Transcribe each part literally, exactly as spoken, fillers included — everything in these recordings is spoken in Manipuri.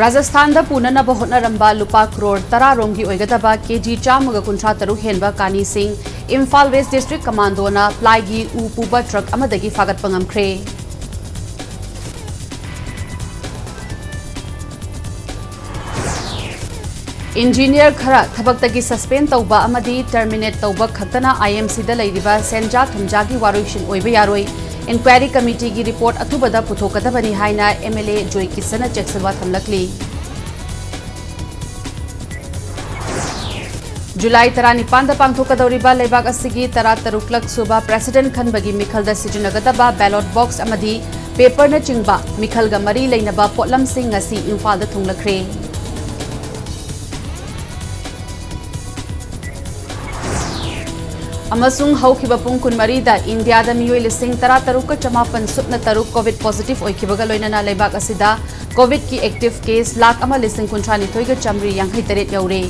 ꯔꯥꯖꯁꯊꯥꯟꯗ ꯄꯨꯅꯅꯕ ꯍꯣꯠꯅꯔꯝꯕ ꯂꯨꯄꯥ ꯀ꯭ꯔꯣꯔ ꯇꯔꯥ ꯔꯣꯝꯒꯤ ꯑꯣꯏꯒꯗꯕ ꯀꯦ ꯖꯤ ꯆꯥꯝꯃꯒ ꯀꯨꯟꯊ꯭ꯔꯥ ꯇꯔꯨꯛ ꯍꯦꯟꯕ ꯀꯥꯅꯤꯁꯤꯡ ꯏꯝꯐꯥꯜ ꯋꯦꯁ ꯗꯤꯁꯇ꯭ꯔꯤꯛ ꯀꯃꯥꯟꯗꯣꯅ ꯄ꯭ꯂꯥꯏꯒꯤ ꯎ ꯄꯨꯕ ꯇ꯭ꯔꯛ ꯑꯃꯗꯒꯤ ꯐꯥꯒꯠꯄ ꯉꯝꯈ꯭ꯔꯦ꯫ ꯏꯟꯖꯤꯅꯤꯌꯔ ꯈꯔ ꯊꯕꯛꯇꯒꯤ ꯁꯁꯄꯦꯟ ꯇꯧꯕ ꯑꯃꯗꯤ ꯇꯔꯃꯤꯅꯦꯠ ꯇꯧꯕ ꯈꯛꯇꯅ ꯑꯥꯏ ꯑꯦꯝ ꯁꯤꯗ ꯂꯩꯔꯤꯕ ꯁꯦꯟꯖꯥ ꯊꯨꯝꯖꯥꯒꯤ ꯋꯥꯔꯣꯏꯁꯤꯟ ꯑꯣꯏꯕ ꯌꯥꯔꯣꯏ꯫ ꯏꯟꯀ꯭ꯋꯥꯏꯔꯤ ꯀꯃꯤꯇꯤꯒꯤ ꯔꯤꯄꯣꯔꯠ ꯑꯊꯨꯕꯗ ꯄꯨꯊꯣꯛꯀꯗꯕꯅꯤ ꯍꯥꯏꯅ ꯑꯦꯝ ꯑꯦꯜ ꯑꯦ ꯖꯣꯏ ꯀꯤꯁꯟꯅ ꯆꯦꯛꯁꯤꯟꯋꯥ ꯊꯝꯂꯛꯂꯤ꯫ ꯖꯨꯂꯥꯏ ꯇꯔꯥꯅꯤꯄꯥꯟꯗ ꯄꯥꯡꯊꯣꯛꯀꯗꯧꯔꯤꯕ ꯂꯩꯕꯥꯛ ꯑꯁꯤꯒꯤ ꯇꯔꯥꯇꯔꯨꯛꯂꯛ ꯁꯨꯕ ꯄ꯭ꯔꯦꯁꯤꯗꯦꯟꯠ ꯈꯟꯕꯒꯤ ꯃꯤꯈꯜꯗ ꯁꯤꯖꯤꯟꯅꯒꯗꯕ ꯕꯦꯂꯣꯠ ꯕꯣꯛꯁ ꯑꯃꯗꯤ ꯄꯦꯄꯔꯅꯆꯤꯡꯕ ꯃꯤꯈꯜꯒ ꯃꯔꯤ ꯂꯩꯅꯕ ꯄꯣꯠꯂꯝꯁꯤꯡ ꯉꯁꯤ ꯏꯝꯐꯥꯜꯗ ꯊꯨꯡꯂꯈ꯭ꯔꯦ꯫ ꯑꯃꯁꯨꯡ ꯍꯧꯈꯤꯕ ꯄꯨꯡ ꯀꯨꯟꯃꯔꯤꯗ ꯏꯟꯗꯤꯌꯥꯗ ꯃꯤꯑꯣꯏ ꯂꯤꯁꯤꯡ ꯇꯔꯥꯇꯔꯨꯛꯀ ꯆꯃꯥꯄꯟ ꯁꯨꯞꯅ ꯇꯔꯨꯛ ꯀꯣꯚꯤꯗ ꯄꯣꯖꯤꯇꯤꯚ ꯑꯣꯏꯈꯤꯕꯒ ꯂꯣꯏꯅꯅ ꯂꯩꯕꯥꯛ ꯑꯁꯤꯗ ꯀꯣꯚꯤꯗꯀꯤ ꯑꯦꯛꯇꯤꯚ ꯀꯦꯁ ꯂꯥꯈ ꯑꯃ ꯂꯤꯁꯤꯡ ꯀꯨꯟꯊ꯭ꯔꯥ ꯅꯤꯊꯣꯏꯒ ꯆꯥꯃꯔꯤ ꯌꯥꯡꯈꯩ ꯇꯔꯦꯠ ꯌꯧꯔꯦ꯫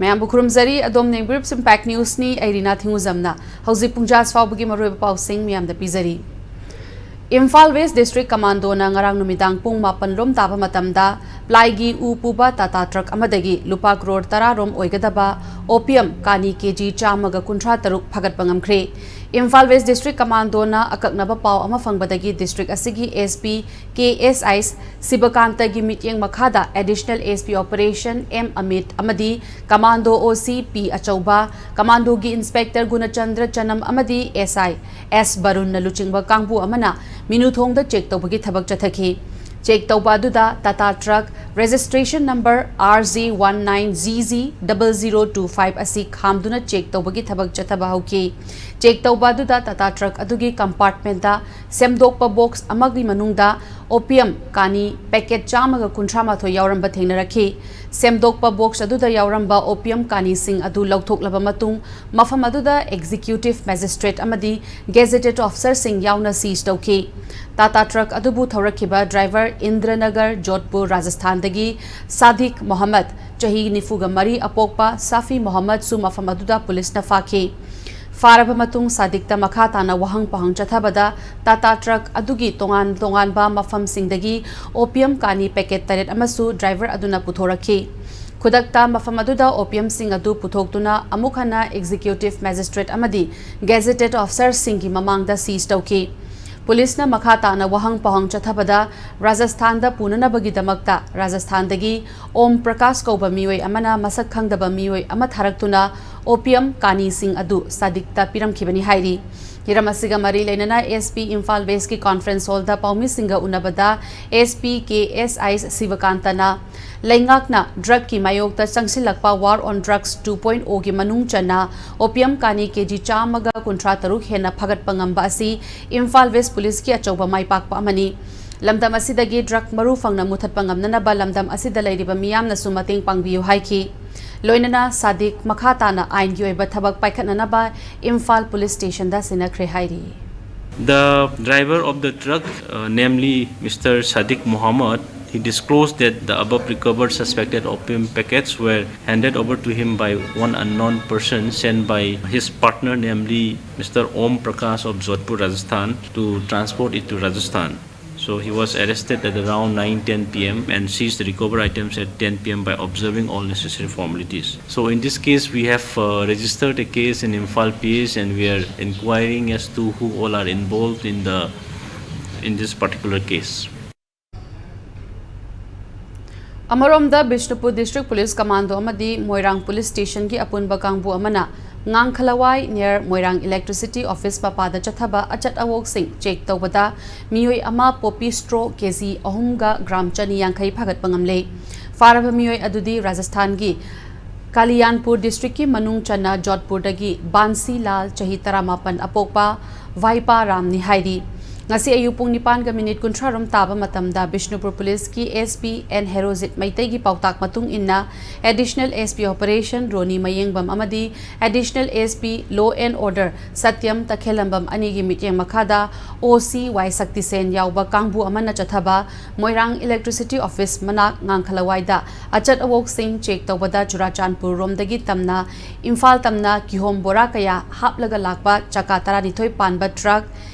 ꯃꯌꯥꯝꯕꯨ ꯈꯨꯔꯨꯝꯖꯔꯤ꯫ ꯑꯗꯣꯝꯅ ꯌꯦꯡꯕꯤꯔꯤꯕꯁꯤ ꯏꯝꯄꯦꯛ ꯅ꯭ꯌꯨꯁꯅꯤ꯫ ꯑꯩ ꯔꯤꯅꯥ ꯊꯤꯡꯉꯨꯖꯝꯅ꯫ ꯍꯧꯖꯤꯛ ꯄꯨꯡꯖꯥ ꯑꯁꯤ ꯐꯥꯎꯕꯒꯤ ꯃꯔꯨꯑꯣꯏꯕ ꯄꯥꯎꯁꯤꯡ ꯃꯌꯥꯝꯗ ꯄꯤꯖꯔꯤ꯫ ꯏꯝꯐꯥꯜ ꯋꯦꯁ ꯗꯤꯁꯇ꯭ꯔꯤꯛ ꯀꯃꯥꯟꯗꯣꯅ ꯉꯔꯥꯡ ꯅꯨꯃꯤꯗꯥꯡ ꯄꯨꯡ ꯃꯥꯄꯟ ꯔꯣꯝ ꯇꯥꯕ ꯃꯇꯝꯗ ꯄ꯭ꯂꯥꯏꯒꯤ ꯎ ꯄꯨꯕ ꯇꯥꯇꯥ ꯇ꯭ꯔꯛ ꯑꯃꯗꯒꯤ ꯂꯨꯄꯥ ꯀ꯭ꯔꯣꯔ ꯇꯔꯥ ꯔꯣꯝ ꯑꯣꯏꯒꯗꯕ ꯑꯣꯄꯤꯌꯝ ꯀꯥꯅꯤ ꯀꯦ ꯖꯤ ꯆꯥꯝꯃꯒ ꯀꯨꯟꯊ꯭ꯔꯥ ꯇꯔꯨꯛ ꯐꯥꯒꯠꯄ ꯉꯝꯈ꯭ꯔꯦ꯫ ꯏꯝꯐꯥꯜ ꯋꯦꯁ ꯗꯤꯁꯇ꯭ꯔꯤꯛ ꯀꯃꯥꯟꯗꯣꯅ ꯑꯀꯛꯅꯕ ꯄꯥꯎ ꯑꯃ ꯐꯪꯕꯗꯒꯤ ꯗꯤꯁꯇ꯭ꯔꯤꯛ ꯑꯁꯤꯒꯤ ꯑꯦꯁ ꯄꯤ ꯀꯦ ꯑꯦꯁ ꯑꯥꯏ ꯁꯤꯕꯀꯥꯟꯇꯒꯤ ꯃꯤꯠꯌꯦꯡ ꯃꯈꯥꯗ additional S P operation M Amit ꯑꯃꯗꯤ ꯀꯃꯥꯟꯗꯣ ꯑꯣ ꯁꯤ ꯄꯤ ꯑꯆꯧꯕ, ꯀꯃꯥꯟꯗꯣꯒꯤ ꯏꯟꯁꯄꯦꯛꯇꯔ ꯒꯨꯅꯆꯟꯗ꯭ꯔ ꯆꯅꯝ ꯑꯃꯗꯤ ꯑꯦꯁ ꯑꯥꯏ ꯑꯦꯁ ꯕꯔꯨꯟꯅ ꯂꯨꯆꯤꯡꯕ ꯀꯥꯡꯕꯨ ꯑꯃꯅ ꯃꯤꯅꯨꯊꯣꯡꯗ ꯆꯦꯛ ꯇꯧꯕꯒꯤ ꯊꯕꯛ ꯆꯠꯊꯈꯤ꯫ ꯆꯦꯛ ꯇꯧꯕ ꯑꯗꯨꯗ Tata truck registration number R J one nine G G double zero two five ꯑꯁꯤ ꯈꯥꯝꯗꯨꯅ ꯆꯦꯛ ꯇꯧꯕꯒꯤ ꯊꯕꯛ ꯆꯠꯊꯕ ꯍꯧꯈꯤ꯫ ꯆꯦꯛ ꯇꯧꯕ ꯑꯗꯨꯗ ꯇꯥꯇꯥ ꯇ꯭ꯔꯛ ꯑꯗꯨꯒꯤ ꯀꯝꯄꯥꯔꯠꯃꯦꯟꯗ ꯁꯦꯝꯗꯣꯛꯄ ꯕꯣꯛꯁ ꯑꯃꯒꯤ ꯃꯅꯨꯡꯗ ꯑꯣꯄꯤꯌꯝ ꯀꯥꯅꯤ ꯄꯦꯀꯦꯠ ꯆꯥꯝꯃꯒ ꯀꯨꯟꯊ꯭ꯔꯥ ꯃꯥꯊꯣꯏ ꯌꯥꯎꯔꯝꯕ ꯊꯦꯡꯅꯔꯛꯈꯤ꯫ ꯁꯦꯝꯗꯣꯛꯄ ꯕꯣꯛꯁ ꯑꯗꯨꯗ ꯌꯥꯎꯔꯝꯕ ꯑꯣꯄꯤꯌꯝ ꯀꯥꯅꯤꯁꯤꯡ ꯑꯗꯨ ꯂꯧꯊꯣꯛꯂꯕ ꯃꯇꯨꯡ, ꯃꯐꯝ ꯑꯗꯨꯗ ꯑꯦꯛꯖꯤꯀ꯭ꯌꯨꯇꯤꯚ ꯃꯦꯖꯤꯁꯇ꯭ꯔꯦꯠ ꯑꯃꯗꯤ ꯒꯦꯖꯦꯇꯦꯗ ꯑꯣꯐꯤꯁꯔꯁꯤꯡ ꯌꯥꯎꯅ ꯁꯤꯖ ꯇꯧꯈꯤ꯫ ꯇꯥꯇꯥ ꯇ꯭ꯔꯛ ꯑꯗꯨꯕꯨ ꯊꯧꯔꯛꯈꯤꯕ ꯗ꯭ꯔꯥꯏꯚꯔ ꯏꯟꯗ꯭ꯔꯅꯒꯔ, ꯖꯣꯙꯄꯨꯔ, ꯔꯥꯖꯁꯊꯥꯟꯗꯒꯤ ꯁꯥꯗꯤꯛ ꯃꯣꯍꯝꯃꯗ, ꯆꯍꯤ ꯅꯤꯐꯨꯒ ꯃꯔꯤ ꯑꯄꯣꯛꯄ ꯁꯥꯐꯤ ꯃꯣꯍꯝꯃꯗꯁꯨ ꯃꯐꯝ ꯑꯗꯨꯗ ꯄꯨꯂꯤꯁꯅ ꯐꯥꯈꯤ꯫ ꯐꯥꯔꯕ ꯃꯇꯨꯡ ꯁꯥꯗꯤꯛꯇ ꯃꯈꯥ ꯇꯥꯅ ꯋꯥꯍꯪ ꯄꯥꯎꯍꯪ ꯆꯠꯊꯕꯗ ꯇꯥꯇꯥ ꯇ꯭ꯔꯛ ꯑꯗꯨꯒꯤ ꯇꯣꯉꯥꯟ ꯇꯣꯉꯥꯟꯕ ꯃꯐꯝꯁꯤꯡꯗꯒꯤ ꯑꯣꯄꯤꯌꯝ ꯀꯥꯅꯤ ꯄꯦꯀꯦꯠ ꯇꯔꯦꯠ ꯑꯃꯁꯨ ꯗ꯭ꯔꯥꯏꯚꯔ ꯑꯗꯨꯅ ꯄꯨꯊꯣꯔꯛꯈꯤ꯫ ꯈꯨꯗꯛꯇ ꯃꯐꯝ ꯑꯗꯨꯗ ꯑꯣꯄꯤꯌꯝꯁꯤꯡ ꯑꯗꯨ ꯄꯨꯊꯣꯛꯇꯨꯅ ꯑꯃꯨꯛ ꯍꯟꯅ ꯑꯦꯛꯖꯤꯀ꯭ꯌꯨꯇꯤꯚ ꯃꯦꯖꯤꯁꯇ꯭ꯔꯦꯠ ꯑꯃꯗꯤ ꯒꯦꯖꯦꯇꯦꯗ ꯑꯣꯐꯤꯁꯥꯔꯁꯤꯡꯒꯤ ꯃꯃꯥꯡꯗ ꯁꯤꯖ ꯇꯧꯈꯤ꯫ ꯄꯨꯂꯤꯁꯅ ꯃꯈꯥ ꯇꯥꯅ ꯋꯥꯍꯪ ꯄꯥꯎꯍꯪ ꯆꯠꯊꯕꯗ ꯔꯥꯖꯁꯊꯥꯟꯗ ꯄꯨꯅꯅꯕꯒꯤꯗꯃꯛꯇ ꯔꯥꯖꯁꯊꯥꯟꯗꯒꯤ ꯑꯣꯝ ꯄ꯭ꯔꯀꯥꯁ ꯀꯧꯕ ꯃꯤꯑꯣꯏ ꯑꯃꯅ ꯃꯁꯛ ꯈꯪꯗꯕ ꯃꯤꯑꯣꯏ ꯑꯃ ꯊꯥꯔꯛꯇꯨꯅ ꯑꯣꯄꯤꯌꯝ ꯀꯥꯅꯤꯁꯤꯡ ꯑꯗꯨ ꯁꯥꯗꯤꯛꯇ ꯄꯤꯔꯝꯈꯤꯕꯅꯤ ꯍꯥꯏꯔꯤ꯫ ꯍꯤꯔꯝ ꯑꯁꯤꯒ ꯃꯔꯤ ꯂꯩꯅꯅ ꯑꯦꯁ ꯄꯤ ꯏꯝꯐꯥꯜ ꯋꯦꯁꯀꯤ ꯀꯣꯟꯐ꯭ꯔꯦꯟꯁ ꯍꯣꯜꯗ ꯄꯥꯎꯃꯤꯁꯤꯡꯒ ꯎꯅꯕꯗ ꯑꯦꯁ ꯄꯤ ꯀꯦ ꯑꯦꯁ ꯑꯥꯏ ꯁꯤꯕꯀꯥꯟꯇꯅ ꯂꯩꯉꯥꯛꯅ ꯗ꯭ꯔꯒꯀꯤ ꯃꯥꯌꯣꯛꯇ ꯆꯪꯁꯤꯜꯂꯛꯄ War on Drugs two point O ꯒꯤ ꯃꯅꯨꯡ ꯆꯟꯅ ꯑꯣꯄꯤꯌꯝ ꯀꯥꯅꯤ ꯀꯦꯖꯤ ꯆꯥꯝꯃꯒ ꯀꯨꯟꯊ꯭ꯔꯥ ꯇꯔꯨꯛ ꯍꯦꯟꯅ ꯐꯒꯠꯄ ꯉꯝꯕ ꯑꯁꯤ ꯏꯝꯐꯥꯜ ꯋꯦꯁ ꯄꯨꯂꯤꯁꯀꯤ ꯑꯆꯧꯕ ꯃꯥꯏꯄꯥꯛꯄ ꯑꯃꯅꯤ꯫ ꯂꯝꯗꯝ ꯑꯁꯤꯗꯒꯤ ꯗ꯭ꯔꯒ ꯃꯔꯨ ꯐꯪꯅ ꯃꯨꯊꯠꯄ ꯉꯝꯅꯅꯕ ꯂꯝꯗꯝ ꯑꯁꯤꯗ ꯂꯩꯔꯤꯕ ꯃꯤꯌꯥꯝꯅꯁꯨ ꯃꯇꯦꯡ ꯄꯥꯡꯕꯤꯌꯨ ꯍꯥꯏꯈꯤ꯫ ꯂꯣꯏꯅꯅ ꯁꯥꯗꯤꯛ ꯃꯈꯥ ꯇꯥꯅ ꯑꯥꯏꯟꯒꯤ ꯑꯣꯏꯕ ꯊꯕꯛ ꯄꯥꯏꯈꯠꯅꯅꯕ ꯏꯝꯐꯥꯜ ꯄꯨꯂꯤꯁ ꯁ꯭ꯇꯦꯁꯟꯗ ꯁꯤꯟꯅꯈ꯭ꯔꯦ ꯍꯥꯏꯔꯤ꯫ The driver of the truck, uh, namely Mister Sadiq Muhammad, he disclosed that the above recovered suspected opium packets were handed over to him by one unknown person sent by his partner, namely Mister Om Prakash of Jodhpur, Rajasthan, to transport it to Rajasthan. So he was arrested at around nine ten p m and seized the recovered items at ten p m by observing all necessary formalities. So in this case, we have uh, registered a case in Imphal P S and we are inquiring as to who all are involved in the in this particular case. ꯑꯃꯔꯣꯝꯗ ꯕꯤꯁꯅꯨꯄꯨꯔ ꯗꯤꯁꯇ꯭ꯔꯤꯛ ꯄꯨꯂꯤꯁ ꯀꯃꯥꯟꯗꯣ ꯑꯃꯗꯤ ꯃꯣꯏꯔꯥꯡ ꯄꯨꯂꯤꯁ ꯁ꯭ꯇꯦꯁꯟꯒꯤ ꯑꯄꯨꯟꯕ ꯀꯥꯡꯕꯨ ꯑꯃꯅ ꯉꯥꯡꯈꯂꯋꯥꯏ near ꯃꯣꯏꯔꯥꯡ electricity office ꯃꯄꯥꯗ ꯆꯠꯊꯕ ꯑꯆꯠ ꯑꯋꯣꯛꯁꯤꯡ ꯆꯦꯛ ꯇꯧꯕꯗ ꯃꯤꯑꯣꯏ ꯑꯃ poppy straw ꯀꯦꯖꯤ ꯑꯍꯨꯝꯒ ꯒ꯭ꯔꯥꯝ ꯆꯅꯤ ꯌꯥꯡꯈꯩ ꯐꯥꯒꯠꯄ ꯉꯝꯂꯦ꯫ ꯐꯥꯔꯕ ꯃꯤꯑꯣꯏ ꯑꯗꯨꯗꯤ ꯔꯥꯖꯁꯊꯥꯟꯒꯤ ꯀꯥꯂꯤꯌꯥꯟꯄꯨꯔ ꯗꯤꯁꯇ꯭ꯔꯤꯛꯀꯤ ꯃꯅꯨꯡ ꯆꯟꯅ ꯖꯣꯙꯄꯨꯔꯗꯒꯤ ꯕꯥꯟꯁꯤ ꯂꯥꯜ ꯆꯍꯤ ꯇꯔꯥꯃꯥꯄꯟ ꯑꯄꯣꯛꯄ ꯚꯥꯏꯄꯥ ꯔꯥꯝꯅꯤ ꯍꯥꯏꯔꯤ꯫ ꯉꯁꯤ ꯑꯌꯨꯛ ꯄꯨꯡ ꯅꯤꯄꯥꯟꯒ ꯃꯤꯅꯤꯠ ꯀꯨꯟꯊ꯭ꯔꯥ ꯔꯣꯝ ꯇꯥꯕ ꯃꯇꯝꯗ ꯕꯤꯁꯅꯨꯄꯨꯔ ꯄꯨꯂꯤꯁꯀꯤ SP N ꯍꯦꯔꯣꯖꯤꯠ ꯃꯩꯇꯩꯒꯤ ꯄꯥꯎꯇꯥꯛ ꯃꯇꯨꯡ ꯏꯟꯅ, Additional SP Operation ꯔꯣꯅꯤ ꯃꯌꯦꯡꯕꯝ ꯑꯃꯗꯤ Additional SP Law and Order ꯁꯇ꯭ꯌꯝ ꯇꯈꯦꯂꯝꯕꯝ ꯑꯅꯤꯒꯤ ꯃꯤꯠꯌꯦꯡ ꯃꯈꯥꯗ, OC ꯋꯥꯏ ꯁꯛꯇꯤꯁꯦꯟ ꯌꯥꯎꯕ ꯀꯥꯡꯕꯨ ꯑꯃꯅ ꯆꯠꯊꯕ ꯃꯣꯏꯔꯥꯡ Electricity Office ꯃꯅꯥꯛ ꯉꯥꯡꯈꯂꯋꯥꯏꯗ ꯑꯆꯠ ꯑꯋꯣꯛꯁꯤꯡ ꯆꯦꯛ ꯇꯧꯕꯗ, ꯆꯨꯔꯥꯆꯥꯟꯄꯨꯔ ꯔꯣꯝꯗꯒꯤ ꯇꯝꯅ ꯏꯝꯐꯥꯜ ꯇꯝꯅ ꯀꯤꯍꯣꯝ ꯕꯣꯔꯥ ꯀꯌꯥ ꯍꯥꯞꯂꯒ ꯂꯥꯛꯄ ꯆꯀꯥ ꯇꯔꯥꯅꯤꯊꯣꯏ ꯄꯥꯟꯕ truck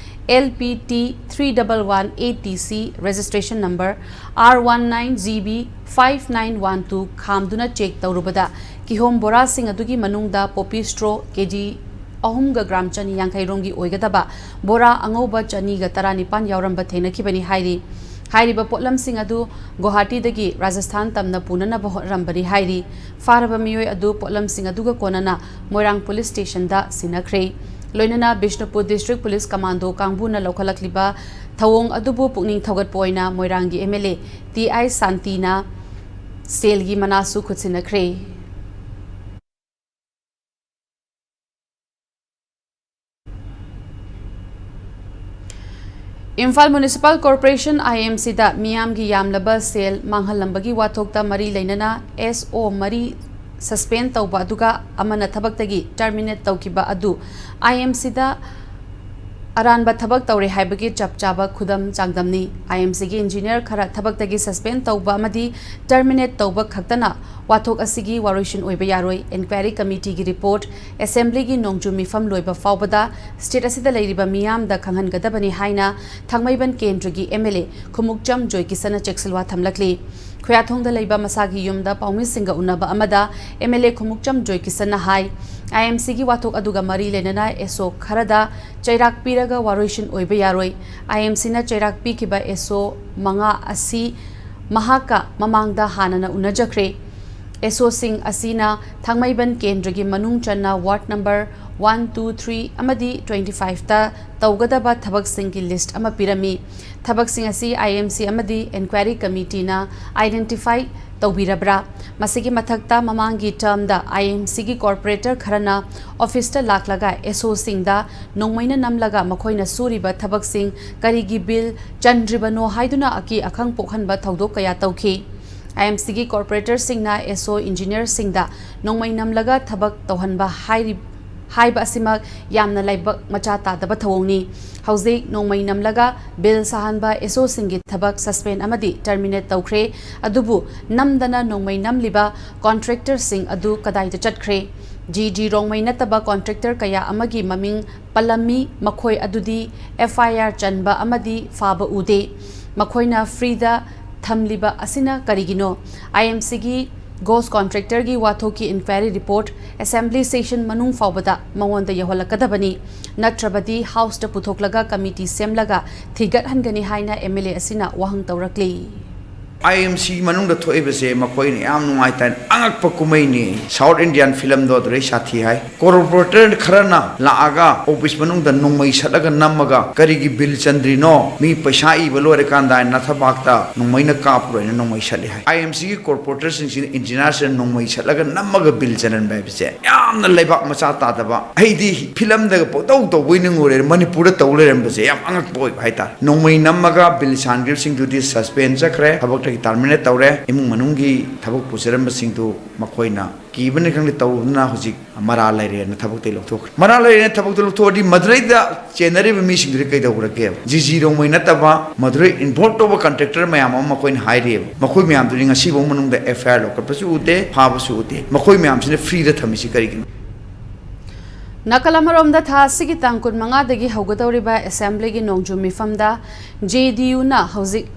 LPT three double one eight TC, registration number R one nine GB five nine one two ꯈꯥꯝꯗꯨꯅ ꯆꯦꯛ ꯇꯧꯔꯨꯕꯗ, ꯀꯤꯍꯣꯝ ꯕꯣꯔꯥꯁꯤꯡ ꯑꯗꯨꯒꯤ ꯃꯅꯨꯡꯗ poppy straw KG ꯑꯍꯨꯝꯒ gram ꯆꯅꯤ ꯌꯥꯡꯈꯩ ꯔꯣꯝꯒꯤ ꯑꯣꯏꯒꯗꯕ ꯕꯣꯔꯥ ꯑꯉꯧꯕ ꯆꯅꯤꯒ ꯇꯔꯥꯅꯤꯄꯥꯟ ꯌꯥꯎꯔꯝꯕ ꯊꯦꯡꯅꯈꯤꯕꯅꯤ ꯍꯥꯏꯔꯤ꯫ ꯍꯥꯏꯔꯤꯕ ꯄꯣꯠꯂꯝꯁꯤꯡ ꯑꯗꯨ ꯒꯨꯋꯥꯍꯥꯇꯤꯗꯒꯤ ꯔꯥꯖꯁꯊꯥꯟ ꯇꯝꯅ ꯄꯨꯅꯅꯕ ꯍꯣꯠꯅꯔꯝꯕꯅꯤ ꯍꯥꯏꯔꯤ꯫ ꯐꯥꯔꯕ ꯃꯤꯑꯣꯏ ꯑꯗꯨ ꯄꯣꯠꯂꯝꯁꯤꯡ ꯑꯗꯨꯒ ꯀꯣꯟꯅꯅ ꯃꯣꯏꯔꯥꯡ ꯄꯨꯂꯤꯁ ꯁ꯭ꯇꯦꯁꯟꯗ ꯁꯤꯟꯅꯈ꯭ꯔꯦ꯫ ꯂꯣꯏꯅꯅ ꯕꯤꯁꯅꯨꯄꯨꯔ ꯗꯤꯁꯇ꯭ꯔꯤꯛ ꯄꯨꯂꯤꯁ ꯀꯃꯥꯟꯗꯣ ꯀꯥꯡꯕꯨꯅ ꯂꯧꯈꯠꯂꯛꯂꯤꯕ ꯊꯧꯑꯣꯡ ꯑꯗꯨꯕꯨ ꯄꯨꯛꯅꯤꯡ ꯊꯧꯒꯠꯄ ꯑꯣꯏꯅ ꯃꯣꯏꯔꯥꯡꯒꯤ MLA T I ꯁꯥꯟꯇꯤꯅ ꯁꯦꯜꯒꯤ ꯃꯅꯥꯁꯨ ꯈꯨꯠꯁꯤꯟꯅꯈ꯭ꯔꯦ꯫ ꯏꯝꯐꯥꯜ Municipal Corporation, IMCꯗ ꯃꯤꯌꯥꯝꯒꯤ ꯌꯥꯝꯂꯕ ꯁꯦꯜ ꯃꯥꯡꯍꯜꯂꯝꯕꯒꯤ ꯋꯥꯊꯣꯛꯇ ꯃꯔꯤ ꯂꯩꯅꯅ SO ꯃꯔꯤ suspend ꯇꯧꯕ ꯑꯗꯨꯒ ꯑꯃꯅ ꯊꯕꯛꯇꯒꯤ terminate ꯇꯧꯈꯤꯕ ꯑꯗꯨ IMCꯗ ꯑꯔꯥꯟꯕ ꯊꯕꯛ ꯇꯧꯔꯦ ꯍꯥꯏꯕꯒꯤ ꯆꯞ ꯆꯥꯕ ꯈꯨꯗꯝ ꯆꯥꯡꯗꯝꯅꯤ꯫ IMCꯒꯤ engineer ꯈꯔ ꯊꯕꯛꯇꯒꯤ suspend ꯇꯧꯕ ꯑꯃꯗꯤ terminate ꯇꯧꯕ ꯈꯛꯇꯅ ꯋꯥꯊꯣꯛ ꯑꯁꯤꯒꯤ ꯋꯥꯔꯣꯏꯁꯤꯟ ꯑꯣꯏꯕ ꯌꯥꯔꯣꯏ꯫ Inquiry Committeeꯒꯤ report Assemblyꯒꯤ ꯅꯣꯡꯖꯨ ꯃꯤꯐꯝ ꯂꯣꯏꯕ ꯐꯥꯎꯕꯗ state ꯑꯁꯤꯗ ꯂꯩꯔꯤꯕ ꯃꯤꯌꯥꯝꯗ ꯈꯪꯍꯟꯒꯗꯕꯅꯤ ꯍꯥꯏꯅ ꯊꯥꯡꯃꯩꯕꯟ ꯀꯦꯟꯗ꯭ꯔꯒꯤ MLA ꯈꯨꯃꯨꯛꯆꯝ ꯖꯣꯏꯀꯤꯁꯟꯅ ꯆꯦꯛꯁꯤꯜꯋꯥ ꯊꯝꯂꯛꯂꯤ꯫ ꯈꯨꯌꯥꯊꯣꯡꯗ ꯂꯩꯕ ꯃꯁꯥꯒꯤ ꯌꯨꯝꯗ ꯄꯥꯎꯃꯤꯁꯤꯡꯒ ꯎꯅꯕ ꯑꯃꯗ MLA ꯈꯨꯃꯨꯛꯆꯝ ꯖꯣꯏꯀꯤꯁꯟꯅ ꯍꯥꯏ, IMCꯒꯤ ꯋꯥꯊꯣꯛ ꯑꯗꯨꯒ ꯃꯔꯤ ꯂꯩꯅꯅ SO ꯈꯔꯗ ꯆꯩꯔꯥꯛ ꯄꯤꯔꯒ ꯋꯥꯔꯣꯏꯁꯤꯟ ꯑꯣꯏꯕ ꯌꯥꯔꯣꯏ꯫ IMCꯅ ꯆꯩꯔꯥꯛ ꯄꯤꯈꯤꯕ SO ꯃꯉꯥ ꯑꯁꯤ ꯃꯍꯥꯛꯀ ꯃꯃꯥꯡꯗ ꯍꯥꯟꯅꯅ ꯎꯅꯖꯈ꯭ꯔꯦ꯫ SOꯁꯤꯡ ꯑꯁꯤꯅ ꯊꯥꯡꯃꯩꯕꯟ ꯀꯦꯟꯗ꯭ꯔꯒꯤ ꯃꯅꯨꯡ ꯆꯟꯅ ward number one, two, three ꯑꯃꯗꯤ ꯇ꯭ꯋꯦꯟꯇꯤ ꯐꯥꯏꯚꯇ ꯇꯧꯒꯗꯕ ꯊꯕꯛꯁꯤꯡꯒꯤ ꯂꯤꯁ꯭ꯠ ꯑꯃ ꯄꯤꯔꯝꯃꯤ꯫ ꯊꯕꯛꯁꯤꯡ ꯑꯁꯤ IMC ꯑꯃꯗꯤ Enquiry Committeeꯅ identify ꯇꯧꯕꯤꯔꯕ꯭ꯔꯥ? ꯃꯁꯤꯒꯤ ꯃꯊꯛꯇ, ꯃꯃꯥꯡꯒꯤ termꯗ IMCꯒꯤ corporator ꯈꯔꯅ officeꯇ ꯂꯥꯛꯂꯒ SOꯁꯤꯡꯗ ꯅꯣꯡꯃꯩꯅ ꯅꯝꯂꯒ ꯃꯈꯣꯏꯅ ꯁꯨꯔꯤꯕ ꯊꯕꯛꯁꯤꯡ ꯀꯔꯤꯒꯤ bill ꯆꯟꯗ꯭ꯔꯤꯕꯅꯣ ꯍꯥꯏꯗꯨꯅ ꯑꯀꯤ ꯑꯈꯪ ꯄꯣꯛꯍꯟꯕ ꯊꯧꯗꯣꯛ ꯀꯌꯥ ꯇꯧꯈꯤ꯫ IMCꯒꯤ corporatorꯁꯤꯡꯅ SO engineerꯁꯤꯡꯗ ꯅꯣꯡꯃꯩ ꯅꯝꯂꯒ ꯊꯕꯛ ꯇꯧꯍꯟꯕ ꯍꯥꯏꯔꯤ-, ꯍꯥꯏꯕ ꯑꯁꯤꯃꯛ ꯌꯥꯝꯅ ꯂꯩꯕꯥꯛ ꯃꯆꯥ ꯇꯥꯗꯕ ꯊꯧꯑꯣꯡꯅꯤ꯫ ꯍꯧꯖꯤꯛ ꯅꯣꯡꯃꯩ ꯅꯝꯂꯒ bill ꯁꯥꯍꯟꯕ SOꯁꯤꯡꯒꯤ ꯊꯕꯛ suspend ꯑꯃꯗꯤ terminate ꯇꯧꯈ꯭ꯔꯦ꯫ ꯑꯗꯨꯕꯨ ꯅꯝꯗꯅ ꯅꯣꯡꯃꯩ ꯅꯝꯂꯤꯕ contractorꯁꯤꯡ ꯑꯗꯨ ꯀꯗꯥꯏꯗ ꯆꯠꯈ꯭ꯔꯦ? GD ꯔꯣꯡꯃꯩ ꯅꯠꯇꯕ contractor ꯀꯌꯥ ꯑꯃꯒꯤ ꯃꯃꯤꯡ ꯄꯜꯂꯝꯃꯤ, ꯃꯈꯣꯏ ꯑꯗꯨꯗꯤ FIR ꯆꯟꯕ ꯑꯃꯗꯤ ꯐꯥꯕ ꯎꯗꯦ꯫ ꯃꯈꯣꯏꯅ freeꯗ ꯊꯝꯂꯤꯕ ꯑꯁꯤꯅ ꯀꯔꯤꯒꯤꯅꯣ? IMCꯒꯤ ghost contractorꯒꯤ ꯋꯥꯊꯣꯛꯀꯤ enquiry report assembly session ꯃꯅꯨꯡ ꯐꯥꯎꯕꯗ ꯃꯉꯣꯟꯗ ꯌꯧꯍꯜꯂꯛꯀꯗꯕꯅꯤ, ꯅꯠꯇ꯭ꯔꯕꯗꯤ houseꯇ ꯄꯨꯊꯣꯛꯂꯒ committee ꯁꯦꯝꯂꯒ ꯊꯤꯒꯠꯍꯟꯒꯅꯤ ꯍꯥꯏꯅ MLA ꯑꯁꯤꯅ ꯋꯥꯍꯪ ꯇꯧꯔꯛꯂꯤ꯫ IMC ꯃꯅꯨꯡꯗ ꯊꯣꯛꯏꯕꯁꯦ ꯃꯈꯣꯏꯅ ꯌꯥꯝ ꯅꯨꯡꯉꯥꯏꯇꯅ ꯑꯉꯛꯄ ꯀꯨꯝꯍꯩꯅꯤ꯫ South Indian filmꯗꯣ ꯑꯗꯨꯗꯩ ꯁꯥꯊꯤ ꯍꯥꯏ꯫ Corporator ꯈꯔꯅ ꯂꯥꯛꯑꯒ office ꯃꯅꯨꯡꯗ ꯅꯣꯡꯃꯩ ꯁꯠꯂꯒ ꯅꯝꯃꯒ ꯀꯔꯤꯒꯤ bill ꯆꯟꯗ꯭ꯔꯤꯅꯣ? ꯃꯤ ꯄꯩꯁꯥ ꯏꯕ ꯂꯣꯏꯔꯀꯥꯟꯗ ꯍꯥꯏꯅ ꯅꯊꯕꯥꯛꯇ ꯅꯣꯡꯃꯩꯅ ꯀꯥꯞꯄ꯭ꯔꯣ ꯍꯥꯏꯅ ꯅꯣꯡꯃꯩ ꯁꯠꯂꯤ ꯍꯥꯏ꯫ IMCꯒꯤ corporatorꯁꯤꯡꯁꯤꯅ engineerꯁꯤꯅ ꯅꯣꯡꯃꯩ ꯁꯠꯂꯒ ꯅꯝꯃꯒ bill ꯆꯟꯍꯟꯕ ꯍꯥꯏꯕꯁꯦ ꯌꯥꯝꯅ ꯂꯩꯕꯥꯛ ꯃꯆꯥ ꯇꯥꯗꯕ꯫ ꯑꯩꯗꯤ filmꯗꯒ ꯄꯪꯇꯧ ꯇꯧꯕꯣꯏ ꯅꯤꯡꯉꯨꯔꯦ, ꯃꯅꯤꯄꯨꯔꯗ ꯇꯧ ꯂꯩꯔꯝꯕꯁꯦ ꯌꯥꯝ ꯑꯉꯛꯄ ꯑꯣꯏꯕ ꯍꯥꯏꯇꯥꯔꯦ꯫ ꯅꯣꯡꯃꯩ ꯅꯝꯃꯒ bill ꯁꯥꯟꯈꯤꯕꯁꯤꯡꯗꯨꯗꯤ suspend ꯆꯠꯈ꯭ꯔꯦ, ꯊꯕꯛꯇꯒꯤ terminate ꯇꯧꯔꯦ꯫ ꯏꯃꯨꯡ ꯃꯅꯨꯡꯒꯤ ꯊꯕꯛ ꯄꯨꯖꯔꯝꯕꯁꯤꯡꯗꯨ ꯃꯈꯣꯏꯅ ꯀꯤꯕꯅꯤ ꯈꯪꯗꯦ ꯇꯧꯗꯨꯅ ꯍꯧꯖꯤꯛ ꯃꯔꯥꯜ ꯂꯩꯔꯦꯅ ꯊꯕꯛꯇꯒꯤ ꯂꯧꯊꯣꯛꯈ꯭ꯔꯦ꯫ ꯃꯔꯥꯜ ꯂꯩꯔꯦꯅ ꯊꯕꯛꯇ ꯂꯧꯊꯣꯛꯑꯗꯤ ꯃꯗꯨꯗꯩꯗ ꯆꯦꯟꯅꯔꯤꯕ ꯃꯤꯁꯤꯡꯗꯨꯗꯤ ꯀꯩꯗꯧꯈ꯭ꯔꯒꯦ? GG ꯔꯣꯡꯃꯩ ꯅꯠꯇꯕ ꯃꯗꯨꯗ involve ꯇꯧꯕ contractor ꯃꯌꯥꯝ ꯑꯃ ꯃꯈꯣꯏꯅ ꯍꯥꯏꯔꯤꯑꯕ꯫ ꯃꯈꯣꯏ ꯃꯌꯥꯝꯗꯨꯗꯤ ꯉꯁꯤꯐꯥꯎ ꯃꯅꯨꯡꯗ FIR ꯂꯧꯈꯠꯄꯁꯨ ꯎꯗꯦ, ꯐꯥꯕꯁꯨ ꯎꯗꯦ꯫ ꯃꯈꯣꯏ ꯃꯌꯥꯝꯁꯤꯅ freeꯗ ꯊꯝꯃꯤꯁꯤ ꯀꯔꯤꯒꯤꯅꯣ? ꯅꯥꯀꯜ ꯑꯃꯔꯣꯝꯗ, ꯊꯥ ꯑꯁꯤꯒꯤ ꯇꯥꯡ ꯀꯨꯟꯃꯉꯥꯗꯒꯤ ꯍꯧꯒꯗꯧꯔꯤꯕ assemblyꯒꯤ ꯅꯣꯡꯖꯨ ꯃꯤꯐꯝꯗ JDUꯅ ꯍꯧꯖꯤꯛ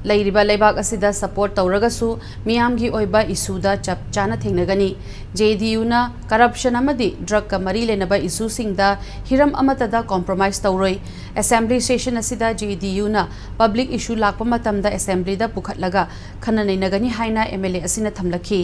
ꯂꯩꯔꯤꯕ ꯂꯩꯕꯥꯛ ꯑꯁꯤꯗ support ꯇꯧꯔꯒꯁꯨ ꯃꯤꯌꯥꯝꯒꯤ ꯑꯣꯏꯕ issueꯗ ꯆꯞ ꯆꯥꯅ ꯊꯦꯡꯅꯒꯅꯤ꯫ JDUꯅ corruption ꯑꯃꯗꯤ drugꯀ ꯃꯔꯤ ꯂꯩꯅꯕ issueꯁꯤꯡꯗ ꯍꯤꯔꯝ ꯑꯃꯠꯇꯗ compromise ꯇꯧꯔꯣꯏ꯫ Assembly session ꯑꯁꯤꯗ JDUꯅ public issue ꯂꯥꯛꯄ ꯃꯇꯝꯗ assemblyꯗ ꯄꯨꯈꯠꯂꯒ ꯈꯟꯅ ꯅꯩꯅꯒꯅꯤ ꯍꯥꯏꯅ MLA ꯑꯁꯤꯅ ꯊꯝꯂꯛꯈꯤ꯫